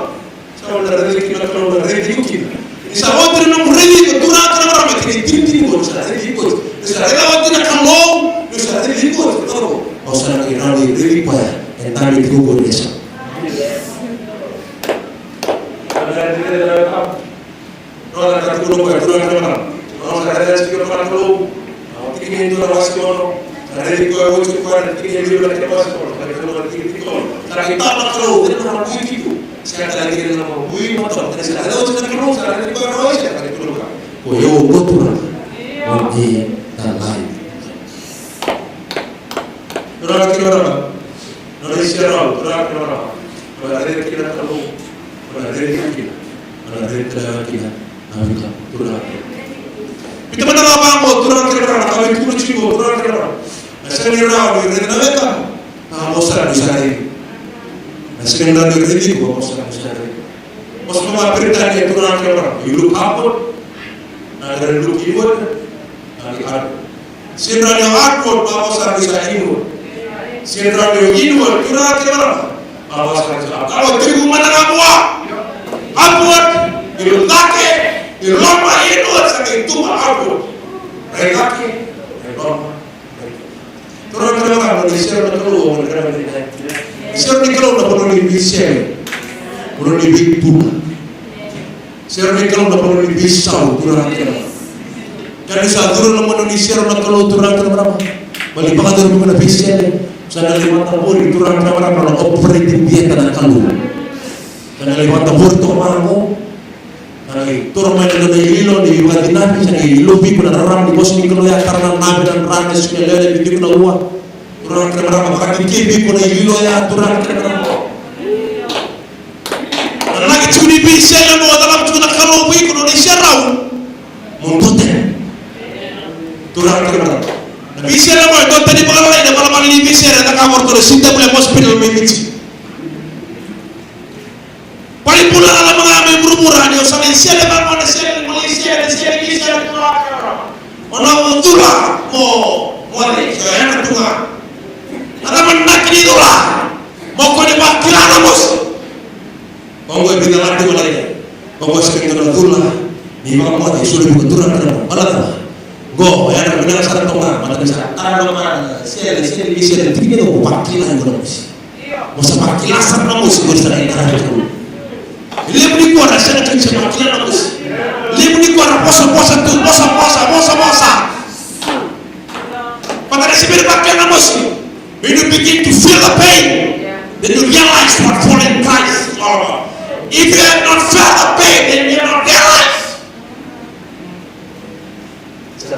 Sa na raici kina na Kalou, na raici iko kina. Ni sa oti na nomu raici iko, turaga kei na marama, kina itinitini qo, ni sa raici iko. Ni sa raica oti na Kalou, ni sa raici iko. Au sa na qai rawa ni raici koya e dabe tiko qo ni sa. Nona ka tukuna o koya, turaga kei na marama. Nona ka raica tiko na Kalou. Au tiki ni dua na wase ono. Ka raici koya oti o koya na tiki ni liu na kena wase ono. Ka raici koya na tiki ni ono. Ka raici tama na Kalou, ena na bui tiko. Sa ka raici na bui matau. Ka raici oti na Kalou, sa raici koya na wase, ka raici koya. Ko io o turaga. O e talai. Turaga kei na marama. Nona iserau, turaga kei na marama. Nona raici kina na Kalou. Nona raici kina. Nona raici kina na wekamu, turaga kei na marama. Biuta mada na wekamu, turaga kei na marama. Na ka me tukuna tiko, turaga kei na marama. Na sega ni rawa ni raica na wekamu. Na mo sa ni sa raici. Na sega ni rawa ni raici, mo sa ni sa raici. Vosa vakaPeritania, turaga kei na marama, you look upward, na qai look inward, na qai outward. Sega ni rawa ni outward, vavosa ni sa inward. Sega ni rawa ni inward, turaga kei na marama, vavosa ni sa outward. Au tekivu mada ga vua. Upward, ni cake, ni loma, inward, sa qai tuba outward. Rai cake, rai loma. Turaga kei na marama, na iserau ni Kalou, na iserau ni Kalou na vanua ni veisere, vanua ni veibula. Iserau ni Kalou na vanua ni veisau, turaga kei na marama. Ka ni sa curu na vanua ni iserau na Kalou, turaga kei na marama, mani vakacuru mai na veisere, sa na lai vakadavori, turaga kei na marama, na operating theatre na Kalou. Sa na lai vakadavori toka vaqo. Na qai toro mai na nona ililo ni vakacinavi, sa qai ilovi iko na rarama ni vosa ni Kalou ya, tara na nave na dra, na suka na lewe, na vei iko na ua. Turaga kei na marama, vakadikevi iko na ililo ya, turaga kei na marama. Na naki tiko ni veisere mo cakava tiko na Kalou vei iko, nona iserau. Mo dote. Turaga kei na marama. Na veisere mo dote ni vakalailai, na valavala ni veisere, na ka mo ratou na C W M hospital mai Viti. Pali bula na lama ga mai vuravura, ni o sa na isele vaqo na sele, mo na isele, sele, isele, turaga kei na marama. O na cula mo, mo moce, so e na tu ga. Na cava na kena icula? Mo kua ni vakila na mosi. Oqo e vinaka tiko na icula. Oqo e sega ni dua na cula ni vakamoce, e soli vei iko, turaga kei na marama. Baleta na cava? Oqo e na vinaka sara toka ga, baleta ni sa tara na marama, sele, sele, sele, tiko ni o vakila iko na mosi. Mo sa vakila sara na mosi, mo sa na itavi tu. Levu ni kua ra sega ni sa vakila na mosi. Levu ni kua ra vosa, vosa tu, vosa, vosa, vosa, vosa. But that is very vakila na mosi. When you begin to feel the pain, then you realize what following Christ is all about. If you have not felt the pain, then you have not realized. Sa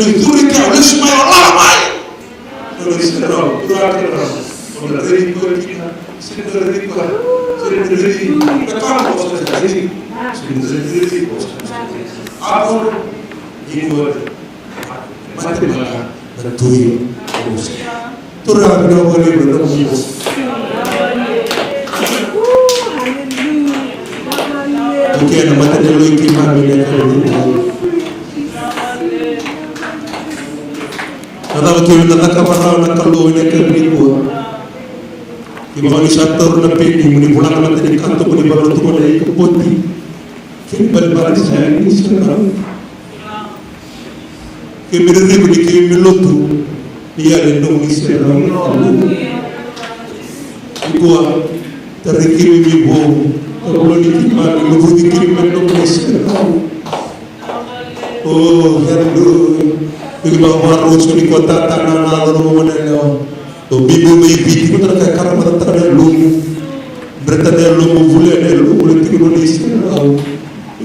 ni curu i ke, au lesu mai, au lala mai. Nona iserau, turaga kei na marama. O na raici koya kina, sega ni raici koya, sega ni raici, na ka mo sa raici, sega ni raici koya sa raici. Apo, ni koya, mate mada na tui o Mosese. Turaga, vinaka vakalevu na nomuni vosa. Vukea na matanilotu i keimami ena yakavi nikua. Na cava keimami na cakava rawa na Kalou ena yakavi nikua? Kevaka ni sa taura na peni, mo ni vulaka na tani kato, mo ni vakarau tu mai na ikapoti. Kei ni balebale sa yali ni serau. Keimami raica ni keimami lotu ni yali na nomuni serau. Nikua, tarai keimami vou, taura ni keimami, lovuci keimami na nomuni serau. Oh, hallelujah. Iko na vakarau tiko ni ko tata na na lolo mo na lewa. O bibi mai Viti, ko tara ka kara mata tara na lumu. Dreta na lumu, vule na lumu, le tiko na iserau.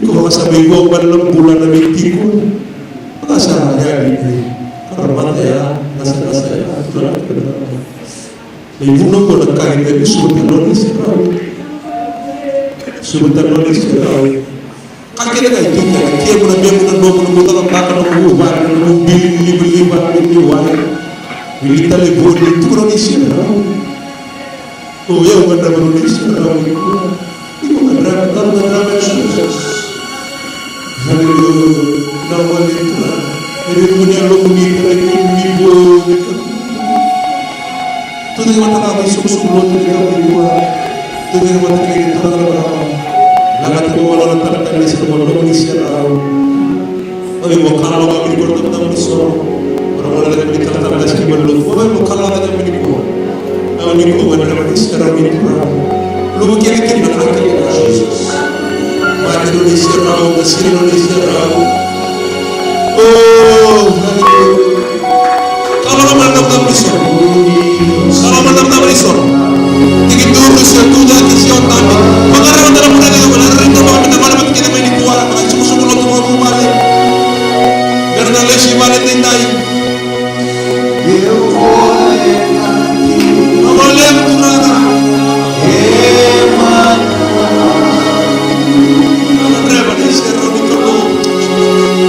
Iko vakasa mai vua bale na bula na mai tiko. Vakasa ya ni kara mata ya, gasa gasa ya, tura kara mata. Mai vuna ko na kari na iserau. Subatano na iserau. Ka kece ga e tu kina, kemuna, memuna, nomuna, nomu cakacaka, nomu vuvale, nomu bili ni livaliva, bili ni wai. Bili talevoni, tukuna ni iserau. O yau gadreva ni iserau nikua. Iko gadreva, iko gadreva, Jesus. Hallelujah. Na wale tu na. Eri muni a lomuni, eri muni vo. Tucake vata ga mai soqosoqo lotu ni yakavi nikua. Tucake vata ga mai turaga na marama. Lagata mai vua na turaga na iserau, na nomuni iserau. Oi, mo kalougata mai nikua na tabana ni soro. Ora mo lagata mai turaga na iserau mai lotu. Oi, mo kalougata mai nikua. Au nikua mo na iserau mai nikua. Luvu kece kina na ka kece na Jesus. Mai na nomuni iserau, na siri na nomuni iserau. Oh, hallelujah. Kalougata mai na tabana ni soro. Kalougata mai na tabana ni soro. Tiki duru se tucake se otavi. Vakarau tale muna kece muna rito muna mita muna mita kece mai nikua. Maka sukusuku lotu muna muna vale. Mera na lesi vale teidai. Vale turaga. Reva ni se rau ni Kalou.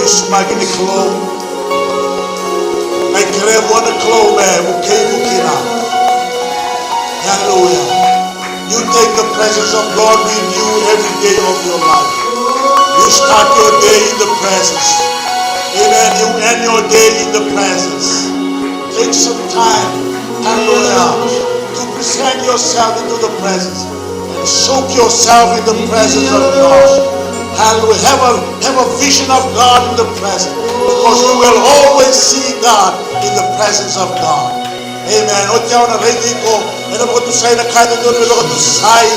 Sumaki ni Kalou. Qai kerei vua na Kalou me vukei iko kina. Hallelujah. You take the presence of God with you every day of your life. You start your day in the presence. Amen. You end your day in the presence. Take some time, hallelujah, to present yourself into the presence and soak yourself in the presence of God. Hallelujah. Have a, have a vision of God in the presence, because you will always see God in the presence of God. Amen. Oti au na raici iko ena vakatusai na ka e dodonu me vakatusai.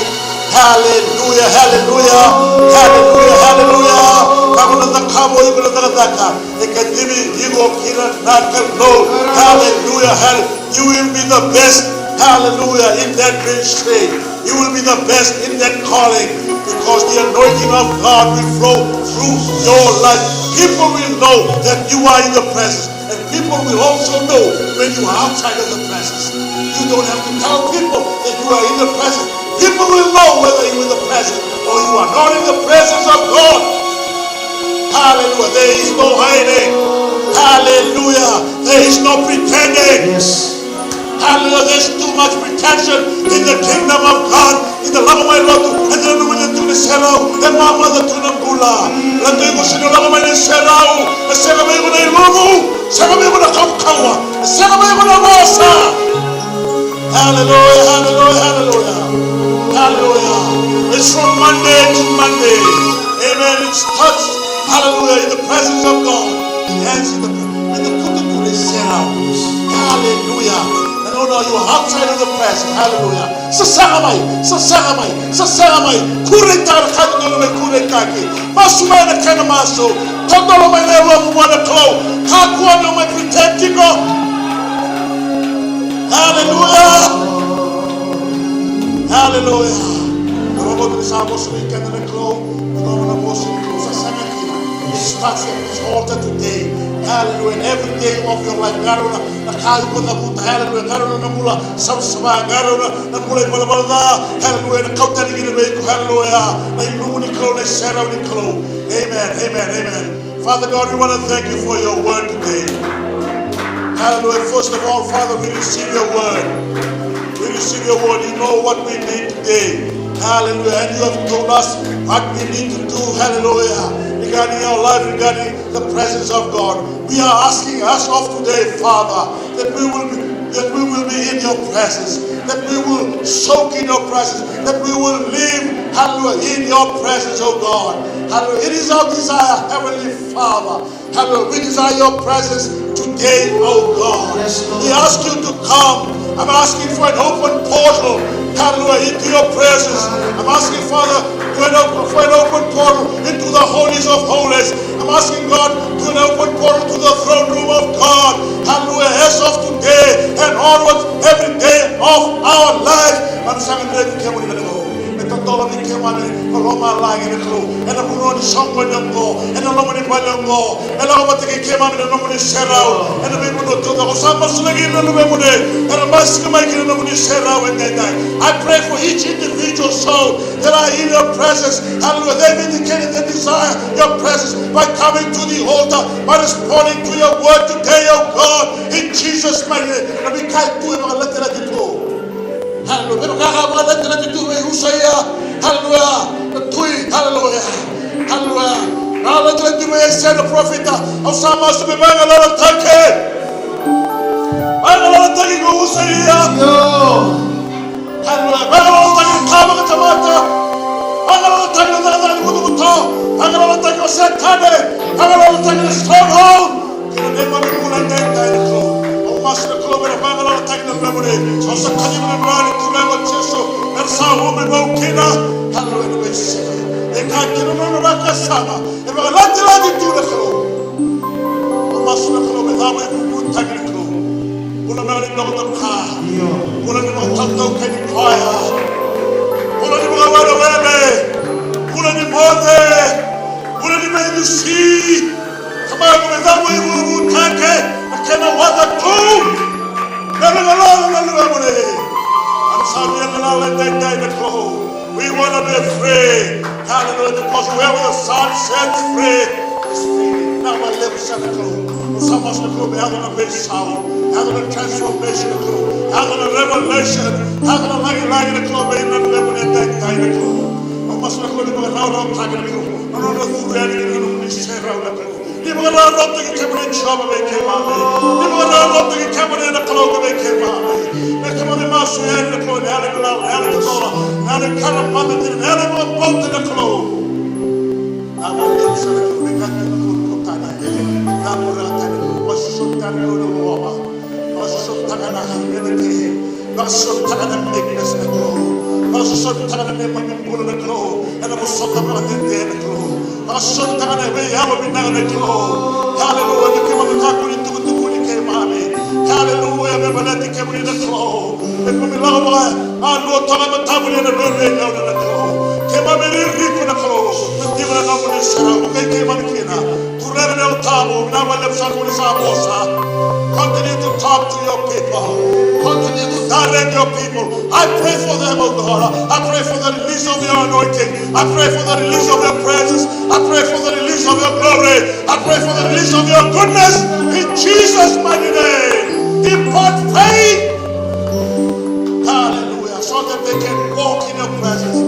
Hallelujah, hallelujah, hallelujah, hallelujah. Ka mo na cakava o iko na cakacaka e kacivi iko kina na Kalou. Hallelujah, hallelujah. You will be the best, hallelujah, in that ministry. You will be the best in that calling, because the anointing of God will flow through your life. People will know that you are in the presence, and people will also know when you are outside of the presence. You don't have to tell people that you are in the presence. People will know whether you are in the presence or you are not in the presence of God. Hallelujah. There is no hiding. Hallelujah. There is no pretending. Yes. Hallelujah. There's too much pretension in the kingdom of God. Eda lako mai lotu, eda nanuma ni tu na serau, e mamaca tu na bula. Eda tu iko sega ni lako mai na serau, e sega mai iko na ilumu, sega mai iko na kaukauwa, e sega mai iko na vosa. Hallelujah, hallelujah, hallelujah. Hallelujah. It's from Monday to Monday. Amen. It starts, hallelujah, in the presence of God. It ends in the, in the kutukutu ni serau. Hallelujah. And oh no, you are outside of the presence. Hallelujah. Sasaga mai, sasaga mai, sasaga mai. Kureitaka na ka e dodonu me kureitaki. Masu mai na kena masu. Totolo mai na yalomu vua na Kalou. Kakua ni o mai pretend tiko. Hallelujah. Hallelujah. Rogoca ni sa vosa vei keda na Kalou. Rogoca na vosa ni Kalou. Sasaga kina. It starts at this altar today. Hallelujah. And every day of your life. Qarauna na ka iko cavuta. Hallelujah. Qarauna na bula savasava. Qarauna na bula ivalavala ca. Hallelujah. Na kau tani kina vei iko. Hallelujah. Na ilumu ni Kalou, na iserau ni Kalou. Amen. Amen. Amen. Father God, we want to thank you for your word today. Hallelujah. First of all, Father, we receive your word. We receive your word. You know what we need today. Hallelujah. And you have told us what we need to do. Hallelujah. Regarding our life, regarding the presence of God. We are asking as of today, Father, that we will be, that we will be in your presence, that we will soak in your presence, that we will live, hallelujah, in your presence, oh God. Hallelujah. It is our desire, Heavenly Father. Hallelujah. We desire your presence today, oh God. Yes, Lord. We ask you to come. I'm asking for an open portal, hallelujah, into your presence. I'm asking, Father, to an open, for an open portal into the holies of holies. I'm asking God to an open portal to the throne room of God. Hallelujah. As of today and onwards, every day of our life. I'm singing to you, me totolo vei kemuni na lomalagi na Kalou. Ena vanua ni soqoni oqo, ena loma ni vale oqo, me lako vata kei keimami na nomuni serau ena veivanua taucoko. Sa masulaki ira na luvemuni era basika mai kina nomuni serau edaidai. I pray for each individual soul that are in your presence. Hallelujah. They've indicated they desire your presence by coming to the altar, by responding to your word today, oh God, in Jesus' mighty name. Na vei keda tu e vakalatilati tu. Hallelujah. Vei keda vakalatilati tu vei Usaia. Hallelujah. Na tui. Hallelujah. Hallelujah. Vakalatilati tu vei Aisea na parofita. Au sa masu me vagalalataki. Vagalalataki ko Usaia. Io. Hallelujah. Vagalalataki na ka vakatamata. Vagalalataki na cakacaka ni butobuto. Vagalalataki o Setani. Vagalalataki na stronghold. Ena neimami bula edaidai na Kalou. Au masu na Kalou me na vagalalataki na luvemuni. Au sa kacivi na dra ni Turaga o Jisu. Era sa ubi vou kina. Hallelujah, na veisiga. E kaya kina na nona vakasama. E vakalatilati tu na Kalou. Au masu na Kalou me cava e vuvutaki na Kalou. Bula me ni dokadoka. Io. Bula ni vakatautau kei ni koya. Bula ni vakawelewele. Bula ni moce. Bula ni mai dusi. Tamaqu me cava e vuvutaki na kena waca tu. Me na galala na luvemuni. Ena sa via galala edaidai na Kalou. We wanna be free. Hallelujah. Because whoever the Son sets free is free. Na Vakalevu sara na Kalou. Au sa masu na Kalou me yaco na veisau, yaco na transformation na Kalou, yaco na revelation, yaco na lagilagi na Kalou me ira na levu na edaidai na Kalou. Au masu na Kalou ni vakarawarawataki na Kalou na nodra curu yani ki na nomuni serau na Kalou. Ni vakarawarawataki kemuni Jiova vei keimami. Ni vakarawarawataki kemuni na Kalou vei keimami. Me keimami masu yani na Kalou ena yalo ni lala, ena yalo ni dola, ena yalo ni karabata, ena yalo ni vakabauta na Kalou. Na vakalevu sara na Kalou, me ka tu na Kalou ni kotana. Na mura tani, vakasosomitaka na Kalou na loloma. Vakasosomitaka na ability. Vakasosomitaka na meekness na Kalou. Vakasosomitaka na neimami bula na Kalou. Ena vosota vakadede na Kalou. Vakasosomitaka na veiyalo vinaka na Kalou. Haleluya, me keimami kakua ni tukutukuni keimami. Haleluya, me baleti kemuni na Kalou. Me keimami lako vaka A lua toka e matamuni ena veiveigauna na Kalou. Keimami ririko na Kalou. Na tiko na nomuni serau, vukei keimami kina. Turaga na Yalo Tabu, vinaka vakalevu sara ni sa vosa. Continue to talk to your people. Continue to direct your people. I pray for them, oh God. I pray for the release of your anointing. I pray for the release of your presence. I pray for the release of your glory. I pray for the release of your goodness. In Jesus' mighty name. Impart faith. Hallelujah. So that they can walk in your presence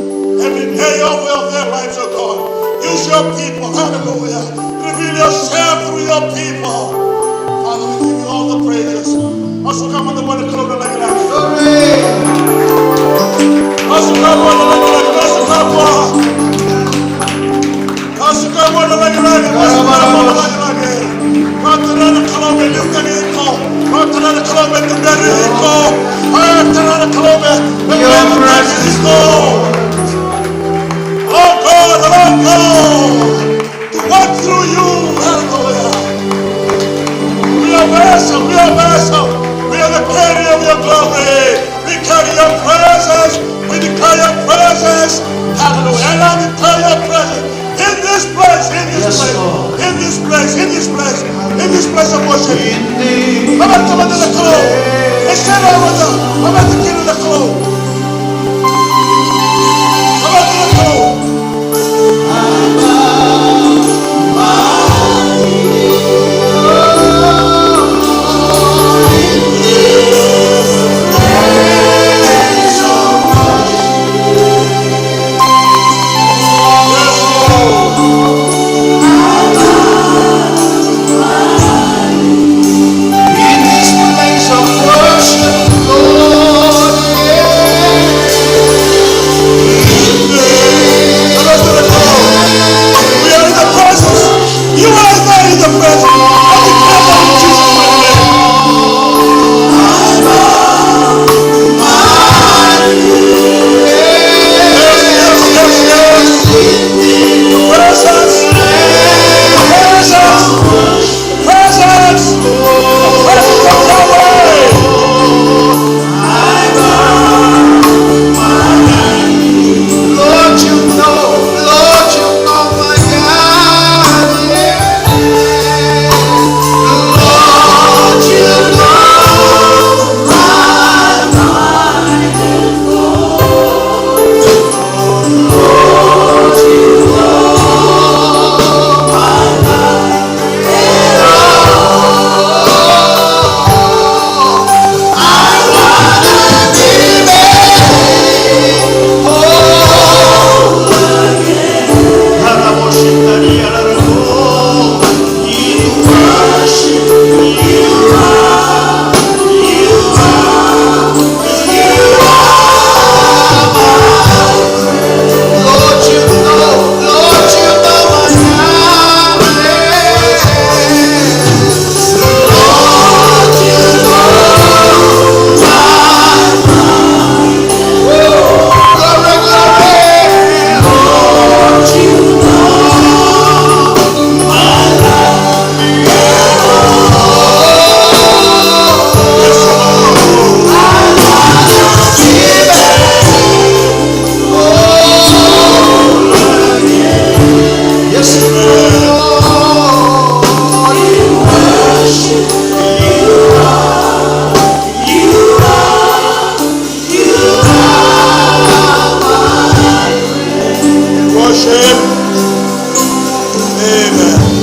every day of, of their lives, oh God. Use your people. Hallelujah. Reveal yourself through your people. Father, we give you all the praises. Masu ka vua na Kalou na lagilagi. Masu ka vua na lagilagi. Masu ka vua. Masu ka vua na lagilagi, masu ka vua na lagilagi. Vakatara na Kalou me liutaki iko. Vakatara na Kalou me tuberi iko. Vakatara na Kalou me, me, me, me tuberi iko. Oh God, oh God. To work through you. Hallelujah. We are vessel, we are vessel. We are the carrier of your glory. We carry your presence. We declare your presence. Hallelujah. And I declare your presence in this place, in this place, in this place, in this place, in this place of worship. Vakatamata na Kalou. E sega na mata. Vakatamata na Kalou. Vakatamata na Kalou. In this place of worship, Lord, yeah. We are in the presence. You are there in the presence. Yes, yes, yes, yes. Presence. Presence. Presence. Presence of Yahweh. Lord, you know, Lord, you know my God, yeah. Lord, you know my mind. Lord, you know my mind. Worship. Amen.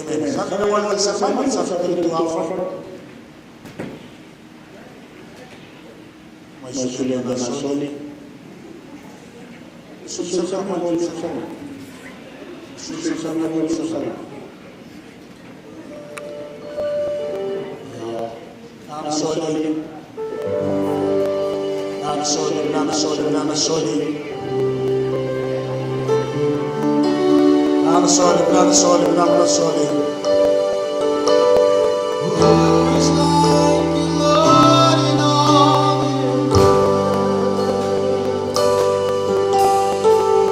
Amen. Sa na wale sa na sa na sa na Mai solia na soli. Solia sa na wale sa na. Solia sa na wale sa na. Nana soli. Nana soli, nana soli, nana soli. Nana soli, nana soli, nana soli. Who is like you, Lord, in all the earth?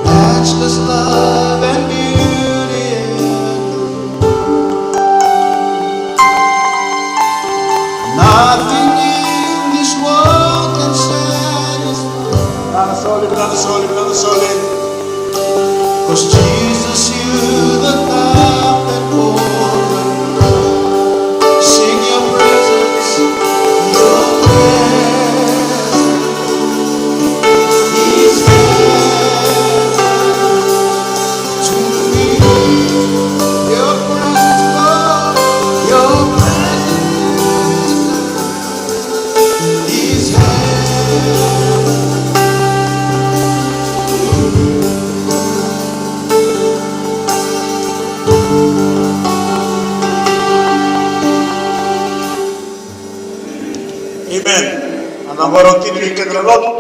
Matchless love and beauty. Nothing in this world can satisfy. Nana soli, nana soli, nana soli. 'Cause Jesus, you the cup that overflows. Sing your presence, your presence is heaven. To me, your presence, Lord, your presence is heaven. Amen. Ena vakarautaki keda na lotu.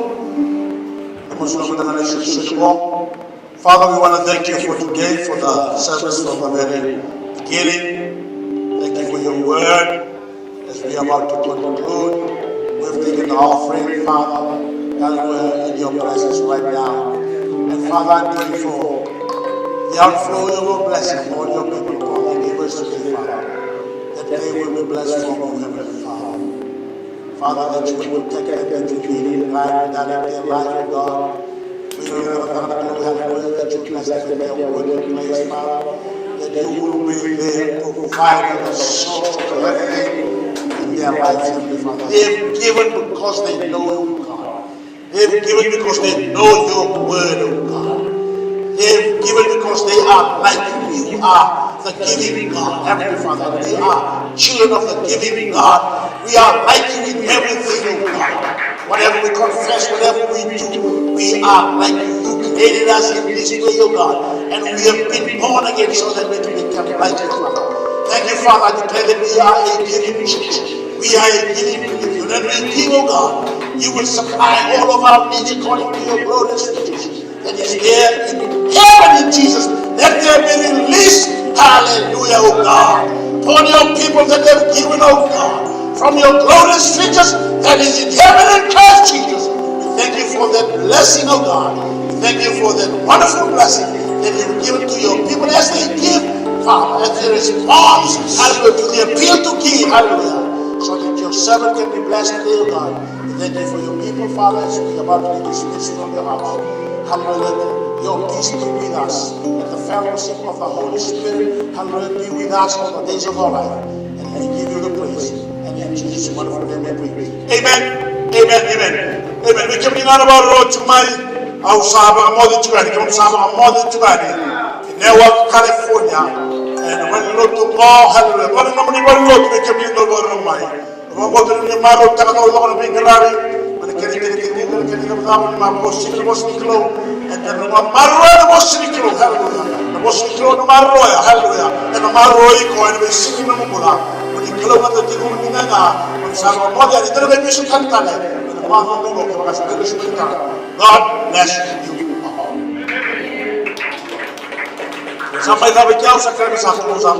Vamos lá, vamos lá, vamos lá. Father, we want to thank you for today, for the service from the very beginning. Thank you for your word. As we are about to conclude, we've taken the offering, Father, and we're in your presence right now. And Father, I pray for the outflow of your blessing on your people, Lord, that give us today, Father, that they will be blessed from you, Heavenly Father. Father, that you will protect them, that you will lead and guide and direct their life, oh God. We know, Father, that you will help them, that you bless them in their working place, Father. That you will be there to provide and source for everything in their lives, Heavenly Father. They have given because they know you, God. They have given because they know your word, oh God. They have given because they are like you. You are the giving God, Heavenly Father. We are children of the giving God. We are like you in everything, oh God. Whatever we confess, whatever we do, we are like you. You created us in this way, oh God. And we have been born again so that we can become like you, Father. Thank you, Father. I declare that we are a giving church. We are a giving people. And we give, oh God, you will supply all of our needs according to your glorious riches that is there in heaven in Jesus. Let there be release. Hallelujah, oh God. Upon your people that have given, oh God, from your glorious riches that is in heaven in Christ Jesus. We thank you for that blessing, oh God. We thank you for that wonderful blessing that you've given to your people as they give, Father, as they respond, hallelujah, to the appeal to give, hallelujah, so that your servant can be blessed today, oh God. We thank you for your people, Father, as we about to be dismissed from your house. Hallelujah. Let your peace be with us. Let the fellowship of the Holy Spirit, hallelujah, be with us all the days of our life. And we give you the praise. And in Jesus' wonderful name we pray. Amen. Amen. Amen. Amen. Vei kemuni na vakarorogo tiko mai, au sa vakamoce tiko yani, kemuni sa vakamoce tiko yani. Newark, California. And when you look to go, hallelujah. Vaka na nomuni valenilotu, vei kemuni na vakarorogo mai. Vakabauta ni marautaka na lako na veiqaravi. Mai na kena ikavica, kena ikavica, ni marautaka na vosa ni Kalou. Ena maroroya na vosa ni Kalou, haleluya. Na vosa ni Kalou na maroroya, haleluya. Ena maroroi iko ena veisiga ni nomu bula. Mo ni Kalou na tiko ni gaga. Mo ni sa moce yani, dua na veisiga tale. Ena maroroi iko, kevaka sa veisiga tale. God bless you all. Sa mai cava i kea, sa kere sa close up.